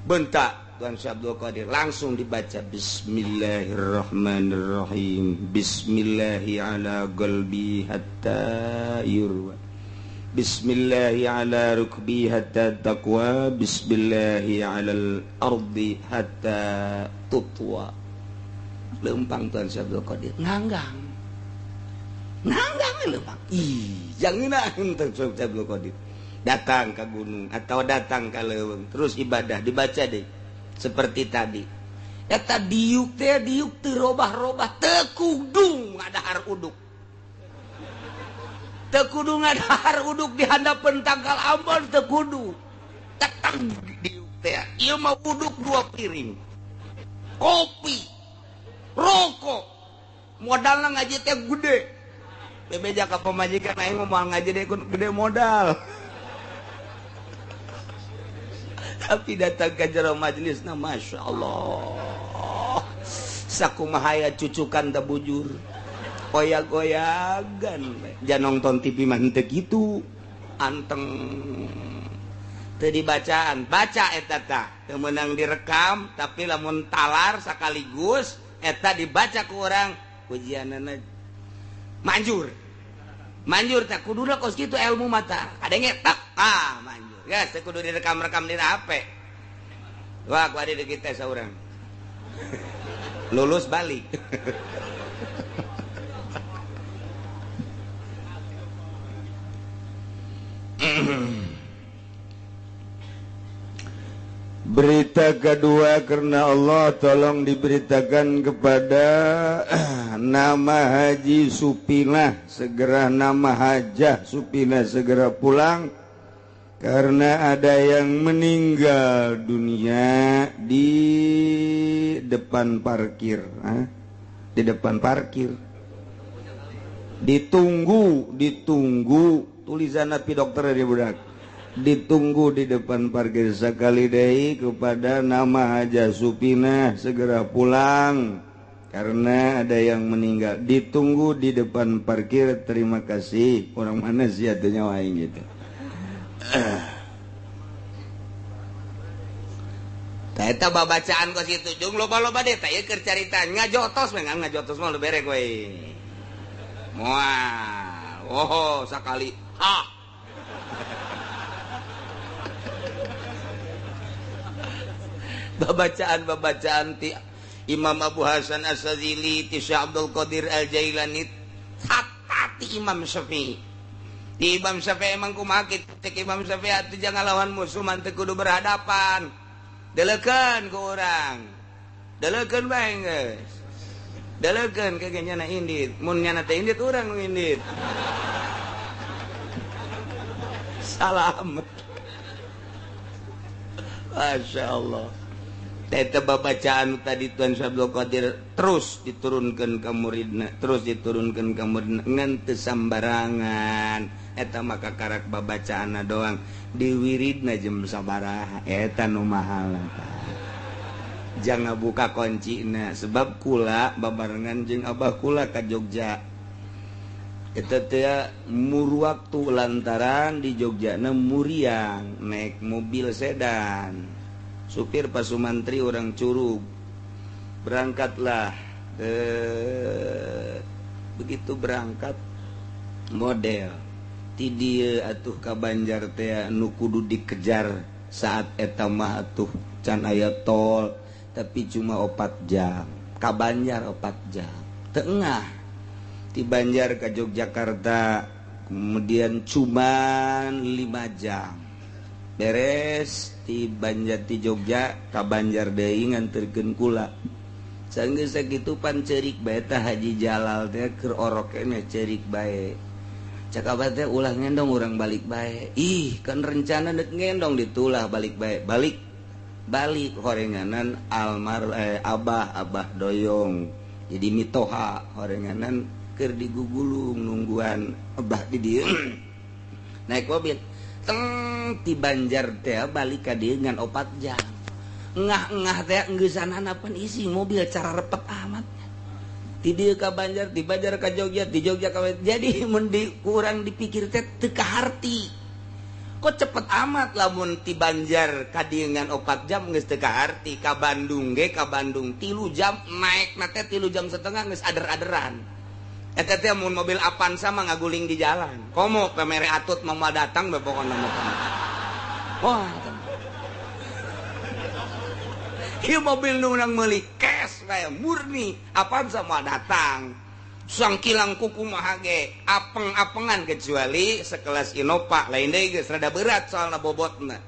bentak Tuhan Syekh Abdul Qadir langsung dibaca Bismillahirrahmanirrahim Bismillahi ala qalbi hatta yurwa Bismillahi ala rukbi hatta taqwa Bismillahi ala ardi hatta tutwa lempang Tuhan Syekh Abdul Qadir nganggang nganggang lempang ih jangan Tuhan Syekh Abdul Qadir datang ke gunung atau datang ke leuweung terus ibadah dibaca deh seperti tadi eta diuk teh diuk teu robah-robah teu kudu ngadahar uduk teu kudu ngadahar uduk di handapeun tangkal ambon teu kudu tetang diuk teh ieu mah uduk 2 piring kopi Rokok. Modalna ngaji teh gede. Bebeja ka pamajikan aing mah ngaji deh gede modal. Tapi datang ke jero majelisna Masya Allah. Sakumahaya cucukan teh bujur. Goyag-goyagan. Jangan nonton TV mah henteu kitu. Anteng. Teu dibacaan, baca eta tah. Teu meunang direkam tapi lamun talar sakaligus eta dibaca ku urang ujianana manjur. Manjur tah kuduna kos kitu ilmu mata. Kadenge tak ah manjur. Geus teu kudu direkam-rekam dina HP. Wah, ku adi kita saurang. Lulus balik. Berita kedua karena Allah tolong diberitakan kepada nama Haji Supinah segera, nama Hajah Supinah segera pulang karena ada yang meninggal dunia di depan parkir. Di depan parkir ditunggu, ditunggu tulisan napi dokter dari budak ditunggu di depan parkir. Sekali deui kepada nama Hajah Supinah segera pulang karena ada yang meninggal, ditunggu di depan parkir. Terima kasih. Orang mana sih atuh aing gitu. Tah eta babacaan kos kitu jeung loba-loba deh tah ieu keur carita ngajotos we ngajotos mah bere we. Moal. Oh, sakali. Ha. Babacaan-babacaan ti Imam Abu Hasan As-Sazili, ti Syekh Abdul Qadir Al-Jailani, hatta ti Imam Syafi'i. Ti Imam Syafi'i emang kumaha kitu? Cek Imam Syafi'i atuh jangan lawan musuh mah teu kudu berhadapan. Deleukeun ku urang. Deleukeun bae geus. Deleukeun ke ge nyana indit. Mun nyana teh indit urang nu indit. Salam. Masya Allah. Eta babacaan tadi Tuan Syekh Abdul Qadir terus diturunkan ka muridna, terus diturunkan ka muridna ngan teu sambarangan. Eta maka karak babacaanna doang, diwiridna jeung sabaraha eta nu mahal. Jangan buka kuncina sebab kula babarengan jeung abah kula ka Jogja. Eta teh mur waktu lantaran di Jogjana muriang naik mobil sedan. Supir Pak Sumantri orang Curug. Berangkatlah. Begitu berangkat model ti dieu atuh ka Banjar teh nu kudu dikejar saat eta mah atuh can aya tol tapi cuma 4 jam. Ka Banjar 4 jam. Tengah ti Banjar ke Yogyakarta kemudian cuman 5 jam. Beres ti Banjar ti Jogja ka Banjar deui nganterkeun kula. Sanggeus sakitu pan ceurik bae tah Haji Jalal teh keur orok keneh ceurik bae. Cak abah teh ulah ngendong urang balik bae. Ih, kan rencana deuk ngendong ditulah balik bae. Balik balik horenganan almar abah abah doyong. Jadi mitoha horenganan keur digugulung nungguan abah di dieu. Naik mobil teng ti Banjar teh balik ka dieu ngan 4 jam. Ngah-ngah teh engeusanana pan isi mobil cara repet amat. Ti dieu ka Banjar, ti Banjar ka Jogja, ti Jogja ka jadi mun di kurang dipikir teh teu kaharti. Kok cepet amat lamun ti Banjar ka dieu ngan 4 jam geus teu kaharti, ka Bandung ge ka Bandung 3 jam naekna teh 3 jam setengah geus ader-aderan. Eta teh mun mobil Avanza mah ngaguling di jalan. Komo pemere atut mau datang bae pokona mah. Wah, ieu mobil nu urang meuli cash bae murni Avanza mah datang. Sangkilang kuku mah ge apeng-apengan kecuali sekelas Innova lain deui geus rada berat soalna bobotna.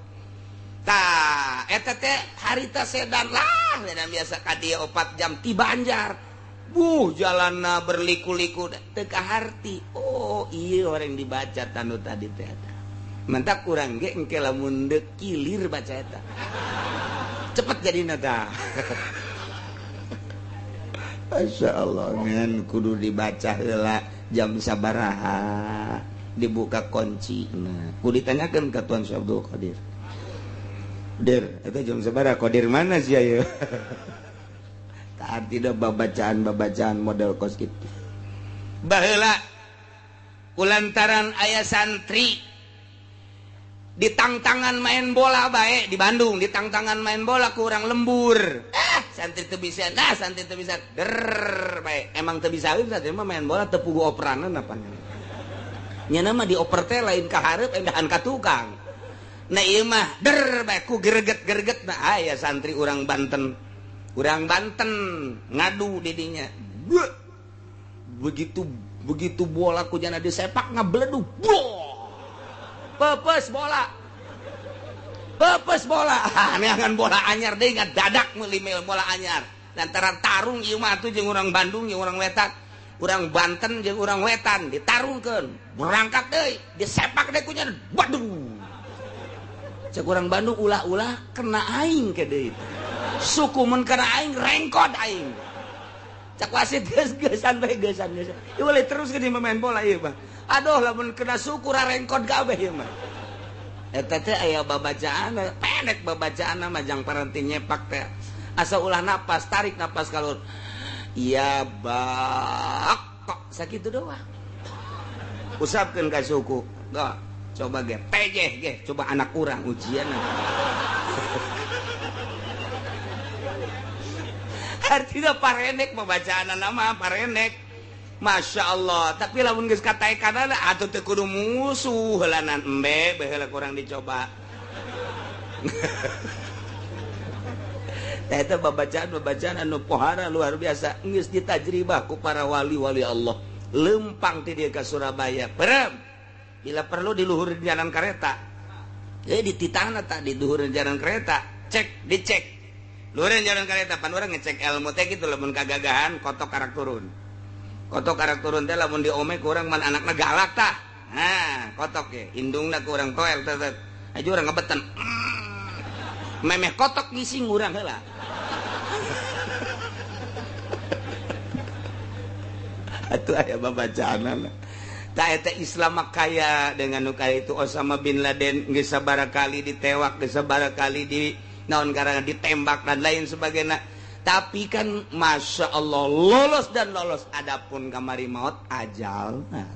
Tah, eta teh harita sedan lah, sedan biasa ka dieu 4 jam ti Banjar. Buh, jalanna berliku-liku teu kaharti. Oh, iya orang dibaca tanu tadi teh eta. Mentak kurang ge engke lamun deuk kilir baca eta. Cepet jadina tah. Masya Allah ngan kudu dibaca heula jam sabaraha dibuka kunci. Nah, kudu ditanyakeun ka Tuan Syekh Abdul Qadir. Dir, eta jam sabaraha Qadir mana sih ayo? Tah tidak babacaan-babacaan model kos kitu. Baheula kulantaran aya santri ditangtangan main bola bae di Bandung, ditangtangan main bola kurang lembur. Santri teu bisa, nah santri teu bisa. Der bae. Emang teu bisa santri mah main bola teu pugu operanan apa. Nya mah dioper teh lain ka hareup endahan ka tukang. Nah ieu mah der bae ku greget-greget nah aya santri urang Banten. Urang Banten ngadu di dinya. Begitu begitu bola ku jana disepak ngabledug. Pepes bola. Pepes bola. Neangan bola anyar deui ngadadak meuli bola anyar. Lantaran tarung ieu mah atuh jeung urang Bandung jeung urang Wetan. Urang Banten jeung urang Wetan ditarungkeun. Berangkat deui, disepak deui ku nya. Waduh. Cek urang Bandung ulah-ulah kena aing ke deui. Suku mun kena aing rengkod aing. Cek wasit geus-geusan bae geusan geusan. Ieu boleh terus ke main bola ieu mah. Aduh lamun kena suku rengkod kabeh ieu mah. Eta teh aya babacaan pendek babacaan mah jang paranti nyepak teh. Asa ulah napas, tarik napas kalur. Iya bak kok sakitu doang. Usapkeun ka suku. Go, coba ge pejeh ge, coba anak urang ujian. Artinya parenek babacaan nama parenek. Masya Allah, tapi lamun geus kataekanana atuh teu kudu musuh heulanan embe baheula kurang dicoba. Tah eta babacaan-babacaan anu pohara luar biasa geus ditajribah ku para wali-wali Allah. Lempang ti dieu ka Surabaya. Perem. Bila perlu di luhur jalan kereta. Dititahna tah di luhur jalan kereta, cek, dicek. Luhur jalan kereta pan urang ngecek ilmu teh kitu lamun kagagahan kotok karak turun. Kotok karak turun teh lamun diome ku urang man anakna galak tah. Nah, kotok ge indungna ku urang toel teh. Aju urang ngebetan. Memeh kotok ngising urang heula. Atuh aya babacaanana. Tah eta Islam mah kaya dengan nu kaya itu Osama bin Laden geus sabaraha kali ditewak, geus sabaraha kali di naon karana ditembak dan lain sebagainya. Tapi kan Masya Allah lolos dan lolos. Adapun kamari maut ajal nah,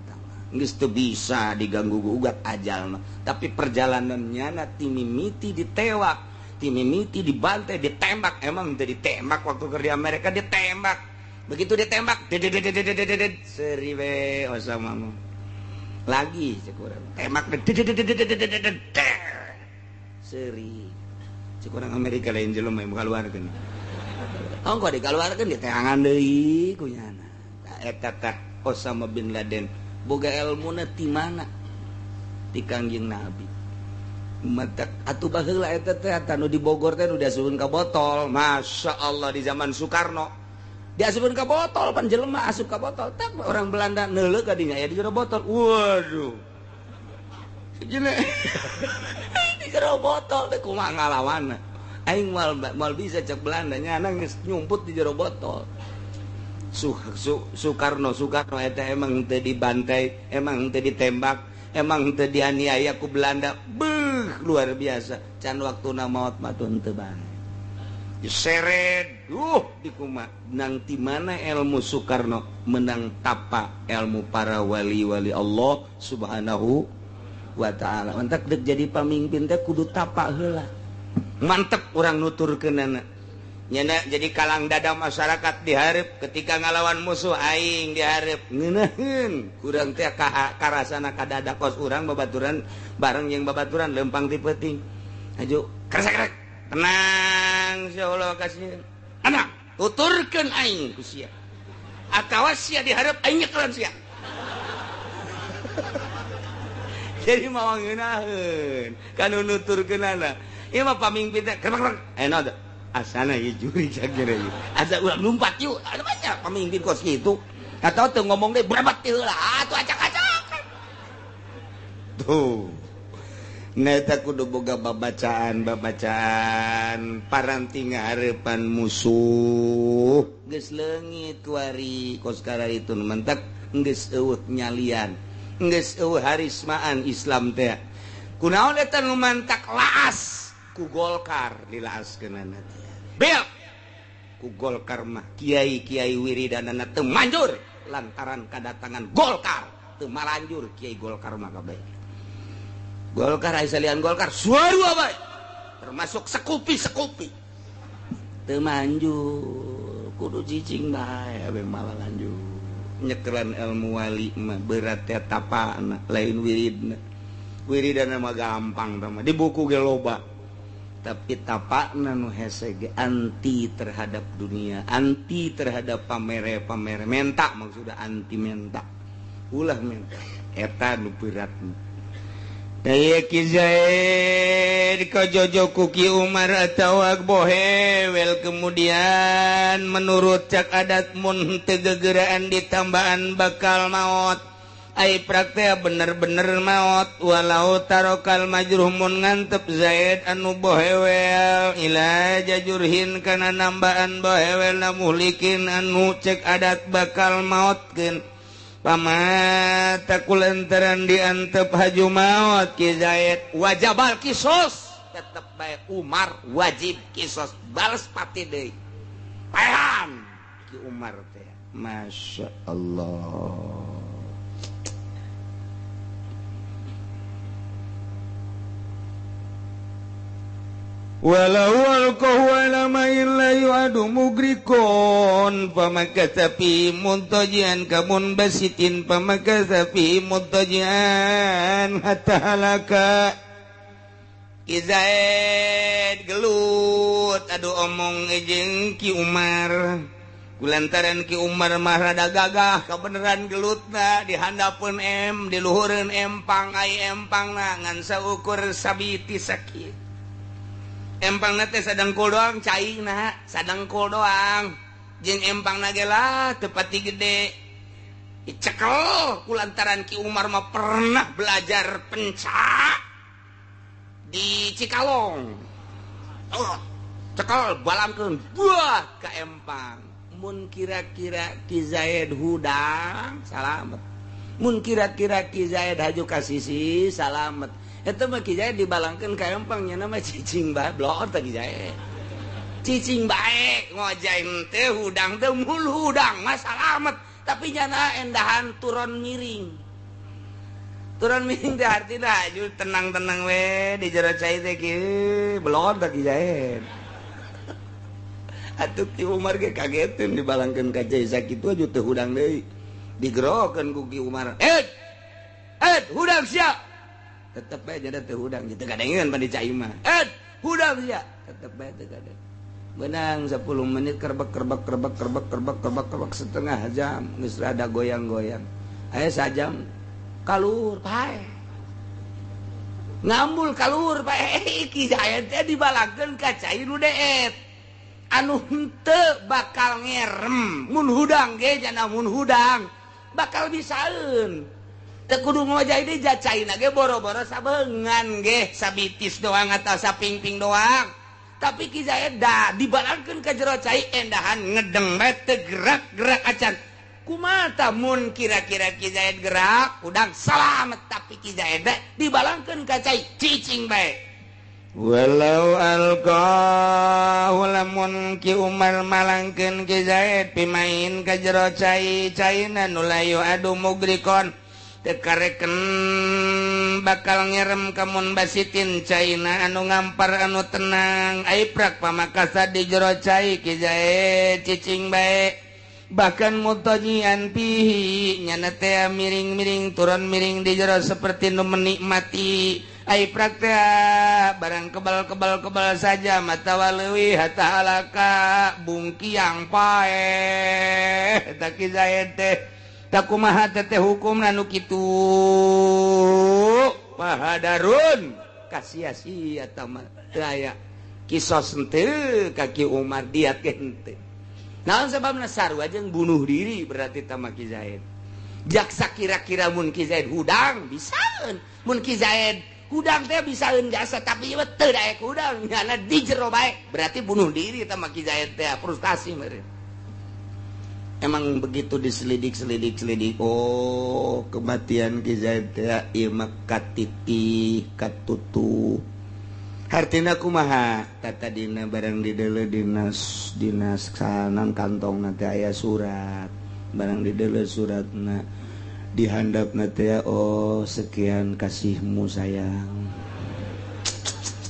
geus teu bisa diganggu gugat ajal mah. Tapi perjalanannya na timimiti ditewak, timimiti dibantai, ditembak. Emang teu ditembak waktu keur di Amerika ditembak. Begitu ditembak seri we Osama mah. Lagi cek urang tembak seri. Cek urang Amerika lain jelema kaluarkeun. Oh, kok dikeluarkan di teangan deui ku nyana. Eta tah Osama bin Laden boga elmuna ti mana? Ti Kangjeng Nabi. Matak atuh baheula eta teh anu di Bogor teh nu diasupkeun ka botol. Masya Allah di zaman Soekarno. Diasupkeun ka botol pan jelema asup ka botol. Tak orang Belanda neuleuh ka dinya aya di jero botol. Waduh. Jelema di jero botol teh kumaha ngalawanna. Aing moal bisa cek Belanda nya geus nyumput di jero botol. Soekarno eta emang teu dibantai, emang teu ditembak, emang teu dianiaya ku Belanda. Beuh, luar biasa. Can waktuna maot mah teu bae. Diseret, dikuma. Nang ti mana ilmu Soekarno menang tapa ilmu para wali-wali Allah Subhanahu wa taala. Mantak deuk jadi pamimpin teh kudu tapa heula. Mantep orang nuturkeunana. Nyana jadi kalang dada masyarakat dihareup ketika ngalawan musuh aing dihareup ngeunaheun kurang teh karasana ka dada kos urang babaturan bareng jeung babaturan lempang ti peuting. Aju kresek-krek tenang insyaallah kasih. Anak tuturkeun aing ku sia. Atawa sia dihareup aing nyekelan sia. Jadi mawa ngeunaheun kanu nuturkeunana. Ieu mah pamimpin teh krek krek eh asana ieu juri cakira ieu asa urang lumpat yuk ada banyak pamimpin kos kitu atau teu ngomong deui berebat teh heula atuh acak-acakan tuh Neta kudu boga babacaan babacaan paranti ngaharepan musuh geus leungit kuari kos itu mentak geus eueuh nyalian geus eueuh harismaan Islam teh kunaon eta nu mantak laas ku Golkar dilaaskeunana teh bel ku Golkar mah kiai-kiai wiridanana teu manjur lantaran kadatangan Golkar teu malanjur kiai Golkar mah kabeh Golkar aya salian Golkar suara bae termasuk sekupi-sekupi teu manjur kudu cicing bae abeh malah lanjut nyekelan ilmu wali mah berat teh tapana lain wiridna wiridana mah gampang tah mah di buku ge loba tapi tapakna nu hese ge anti terhadap dunia anti terhadap pamere-pamere menta maksudna anti menta ulah menta eta nu berat. Ki Zaid kajojo Ki Umar atawa bohewel kemudian menurut cak adat mun teu gegeraan ditambahan bakal maot ai praktek bener-bener maot walau tarokal majruh mun ngantep Zaid anu bohewel ila jajurhin kana nambaan bohewel na muhlikin anu cek adat bakal maotkeun pamata kulantaran diantep haju maot Ki Zaid wajabal kisos tetep bae Umar wajib kisos balas pati deui paehan Ki Umar teh Masya Allah. Walau alqahu ala ma'in la yu'adu mugrikon pamakatha fi muntajian kamun basitin pamakatha fi muntajian hatta halaka. Ki Zaid gelut aduh omong jeung Ki Umar kulantaran Ki Umar mah rada gagah kabeneran gelutna dihandapeun em diluhureun empang ai empangna ngan saukur sabiti sakit empang teh sadengkul doang caina sadengkul doang jeung empang ge lah teu pati gede dicekel kulantaran Ki Umar mah pernah belajar pencak di Cikalong oh, cekel balangkeun buah ka empang mun kira-kira Ki Zaid hudang salamet mun kira-kira Ki Zaid haju ka sisi salamet eta mah Ki Zaid dibalangkeun ka empang nya mah cicing bae blor teh Ki Zaid cicing bae ngojay teh hudang teh mul hudang mah salamet tapi nyana endahan turun miring teh artina aju tenang-tenang we di jero cai teh kieu blor teh Ki Zaid atuh Ki Umar ge kageteun dibalangkeun ka cai sakitu aju teu hudang deui digerokeun ku Ki Umar et et hudang sia tetep bae jadi teu hudang gitu kadengeun pan di cai mah et hudang sia tetep bae teu kadeng beunang 10 menit kerbek kerbek kerbek kerbek kerbek kerbek kerbek setengah jam geus rada goyang-goyang aya sajam kalur pae ngambul kalur pae Ki Zaid teh dibalangkeun ka cai nu deet anu henteu bakal ngerem mun hudang ge jana mun hudang bakal bisaeun teu kudu ngojay deui jacaina ge boro-boro sabeungan ge sabitis doang atau sapingping doang tapi Ki Zaid da dibalangkeun ka jero cai endahan ngedeng bae teu gerak-gerak acan kumaha mun kira-kira Ki Zaid gerak udang salamet tapi Ki Zaid dibalangkeun ka cai cicing bae walau alqahu lamun Ki Umar malangkeun Ki Zaid pimain ka jero cai caina nu layu adu mugrikon tekareken bakal ngerem kamun basitin caina anu ngampar anu tenang aiprak pamakasa di jero cai Ki Zaid cicing bae bahkan mutajian pihi nyana teh miring-miring turun miring di jero seperti nu menikmati aiprak teh barang kebal-kebal kebal saja mata waleuwi hatta halaka bungkiang paeh eta Ki Zaid teh takumaha teteh hukum nu kitu pahadarun kasia-sia tama teu aya kisos henteu ka Ki Umar diat ge henteu naon sababna sarua jeung bunuh diri berarti tama Ki Zaid jaksa kira-kira mun Ki Zaid hudang bisaeun mun Ki Zaid Hudang teh bisaeun jasa tapi ieu teu daek hudang nyana di jero bae. Berarti bunuh diri eta mah Ki Zaid teh frustasi meureun. Emang begitu diselidik-selidik-selidik, oh kematian Ki Zaid teh ieu mah katitih katutuh. Hartina kumaha tata dina barang di deuleu dinas dinas sanan kantongna teh aya surat barang di deuleu suratna dihandapna teh oh sekian kasihmu sayang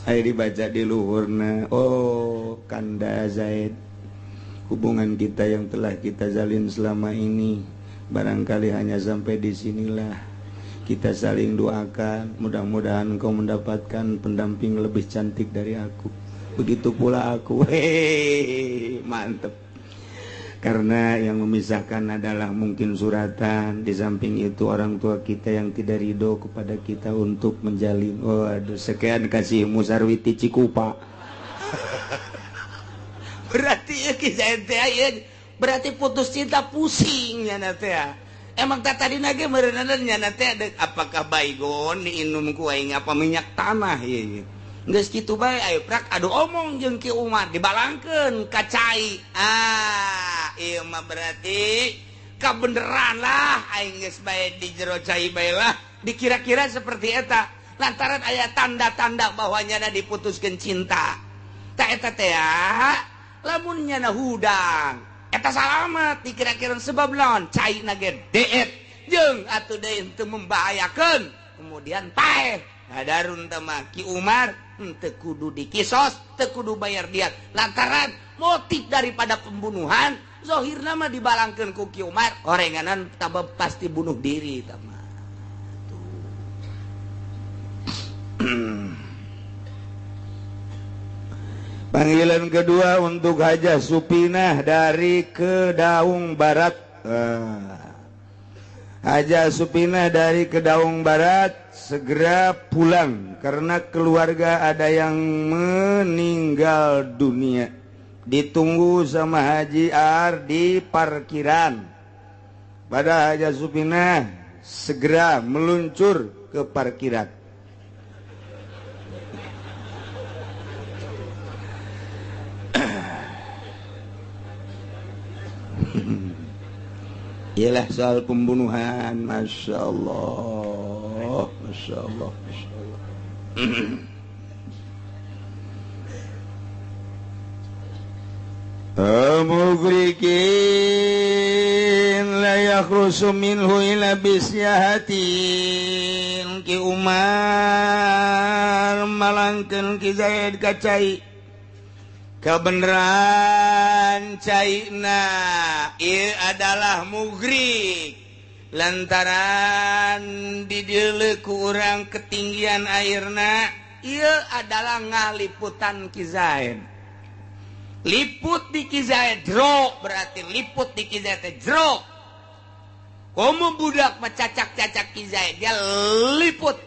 aya dibaca di luhurna oh kanda Zaid hubungan kita yang telah kita jalin selama ini barangkali hanya sampai di sinilah. Kita saling doakan, mudah-mudahan kau mendapatkan pendamping lebih cantik dari aku. Begitu pula aku. Hehehe, mantep. Karena yang memisahkan adalah mungkin suratan. Di samping itu orang tua kita yang tidak ridho kepada kita untuk menjalin. Waduh, sekian kasihmu Sarwiti Cikupa. Berarti ya, berarti putus cinta pusing ya nanti ya. Emang tak tadi nage merenang nyana teh apakah baygon diinum ku aing apa minyak tanah ieu. Geus kitu bae ayo prak adu omong jeung Ki Umar dibalangkeun ka cai. Ah, ieu mah berarti kabeneran lah aing geus bae di jero cai bae lah. Dikira-kira seperti eta lantaran aya tanda-tanda bahwa nyana diputuskeun cinta. Ta eta teh lamun nyana hudang eta salamat dikira-kira sebab lawan cai nage deet jeung atuh deui teu membahayakeun kemudian paeh hadarun teh mah Ki Umar teu kudu dikisos teu kudu bayar diat lantaran motif daripada pembunuhan zahirna mah dibalangkeun ku Ki Umar orenganan tabab pasti bunuh diri tah mah tuh. Panggilan kedua untuk Hajah Supinah dari Kedaung Barat. Hajah Supinah dari Kedaung Barat segera pulang karena keluarga ada yang meninggal dunia. Ditunggu sama Haji Ar di parkiran. Pada Hajah Supinah segera meluncur ke parkiran. Ialah soal pembunuhan, masya Allah, masya Allah, masya Allah. Mugrikin la yakhrusu minhu ila bisyahatin. Ki Umar malangkeun Ki Zaid ka cai. Kebenaran caina ieu adalah mugrik lantaran dideuleu ku urang ketinggian airna ieu adalah ngaliputan Ki Zaid. Liput di Ki Zaid jero berarti liput di Ki Zaid teh jero. Komo budak mecacak-cacak Ki Zaid dia liput.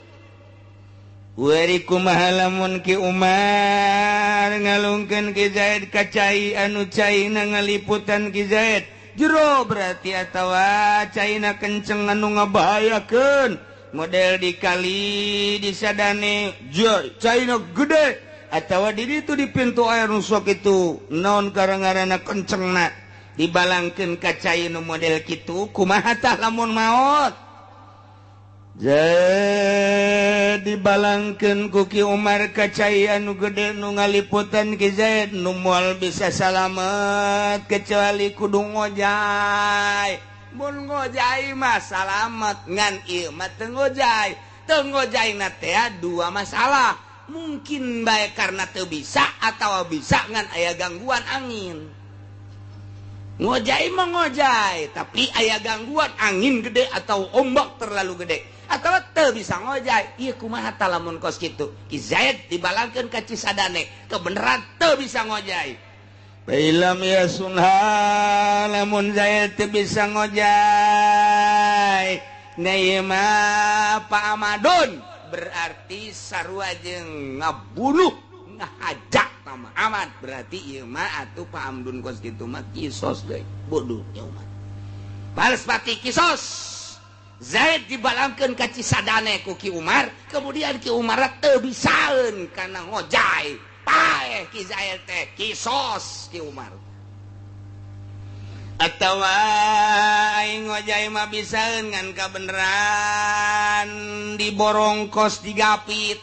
Wari kumaha lamun Ki Umar ngalungkeun Ki Zaid ka cai anu caina ngaliputan Ki Zaid jero berarti atawa caina kenceng anu ngabahayakeun model di kali di sadane caina gede atawa di ditu di pintu air nu sok itu naon karangarana kencengna dibalangkeun ka cai nu model kitu kumaha tah lamun maot. Jadi balangkeun ku Ki Umar ka cai anu gede nu ngaliputan Ki Zaid nu moal bisa salamet kecuali kudu ngojay. Mun ngojay mah salamet ngan ieu mah teu ngojay. Teu ngojayna teh dua masalah. Mungkin bae karena teu bisa atawa bisa ngan aya gangguan angin. Ngojay mah ngojay tapi aya gangguan angin gede atau ombak terlalu gede. Atau teu bisa ngojay ieu kumaha tah lamun kos kitu Ki Zaid dibalangkeun ka Cisadane kebenaran teu bisa ngojay. Bailam yasunha lamun Zaid teu bisa ngojay na ieu mah Pak Amadun berarti sarua jeung ngabunuh ngahajak sama Ahmad berarti ieu mah atuh Pak Amdun kos kitu mah kisos deui bodoh nya umat. Balas pati kisos. Zaid dibalangkeun ka Cisadane ku Ki Umar, kemudian Ki Umar teu bisaeun kana ngojay. Paeh Ki Zaid teh kisos Ki Umar. Atawa aing ngojay mah bisaeun ngan kabeneran diborongkos digapit.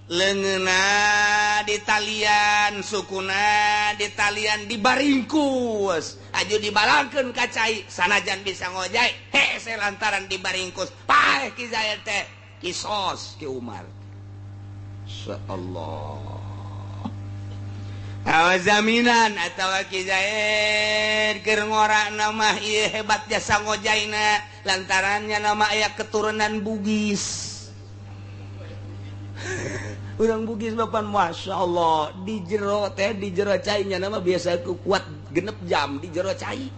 Leungeunna ditalian, sukuna ditalian dibaringkus. Aju dibalangkeun ka cai sanajan bisa ngojay hese lantaran dibaringkus paeh Ki Zaid teh kisos Ki Umar. Insyaallah awazaminan atawa Ki Zaid keur ngorana mah ieu hebat jasa ngojayna lantarannya nama aya keturunan Bugis. Urang Bugis bapan Masya Allah di jero teh di jero cainya nama biasa kuat genep jam di jero cai.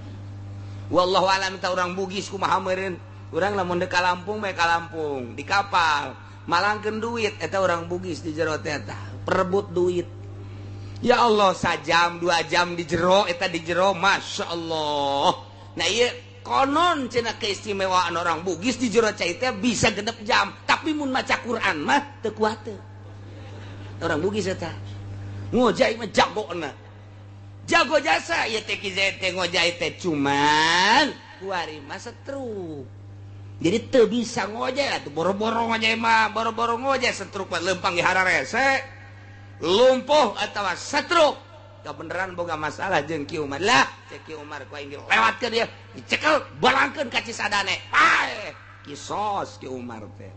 Wallahu alam ta urang Bugis kumaha meureun. Urang lamun deuk ka Lampung mah ka Lampung di kapal malangkeun duit eta urang Bugis di jero teh eta perebut duit. Ya Allah sajam 2 jam di jero eta di jero Masya Allah. Nah ieu konon cenah keistimewaan orang Bugis di jero cai teh bisa genep jam tapi mun maca Quran mah teu kuat teh. Orang Bugis eta ngojay mah jagona jago jasa ieu teh Ki Zaid teh ngojay teh cuman kuari mah setruk jadi teu bisa ngojay atuh boro-boro ngojay mah boro-boro ngojay setruk mah leumpang di hararese lumpuh atawa setruk kebeneran boga masalah jeung Ki Umar lah cek Ki Umar ku aing dilewatkeun ieu dicekel balangkeun ka Cisadane paeh kisos Ki Umar teh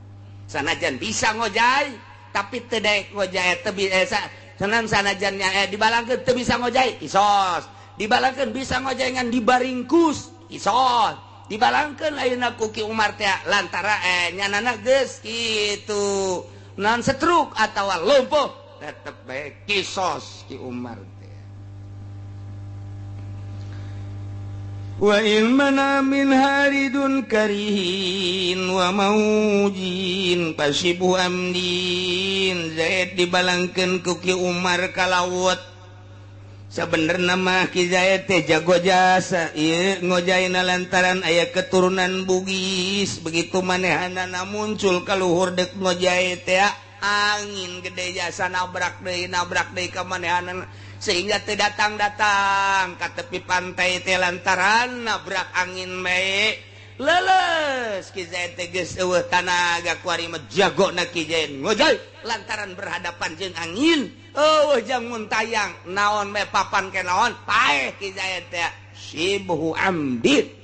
sanajan bisa ngojay tapi teu daek ngojay teu bisa senang sanajannya dibalangkeun teu bisa ngojay kisos dibalangkeun bisa ngojay ngan dibaringkus kisos dibalangkeun ayeuna ku Ki Umar teh lantara nyanana geus kitu non setruk atawa lumpuh tetep bae kisos Ki Umar teh. Wa in mana min haridun karihin wa maujin pasibu amdin. Zaid dibalangkeun ku Ki Umar ka laut. Sabenerna mah Ki Zaid teh jago jasa ieu ngojayna lantaran aya keturunan Bugis. Begitu manehanana muncul ka luhur deuk ngojay teh angin gede jasa nabrak deui ka manehanana sehingga teu datang-datang ka tepi pantai teh lantaran nabrak angin bae leles Ki Zaid teh geus eueuh tanaga kuari mah jagona Ki Zaid ngojay lantaran berhadapan jeung angin eueuh jang muntayang naon bae papan ke naon paeh Ki Zaid teh sibhu amdid.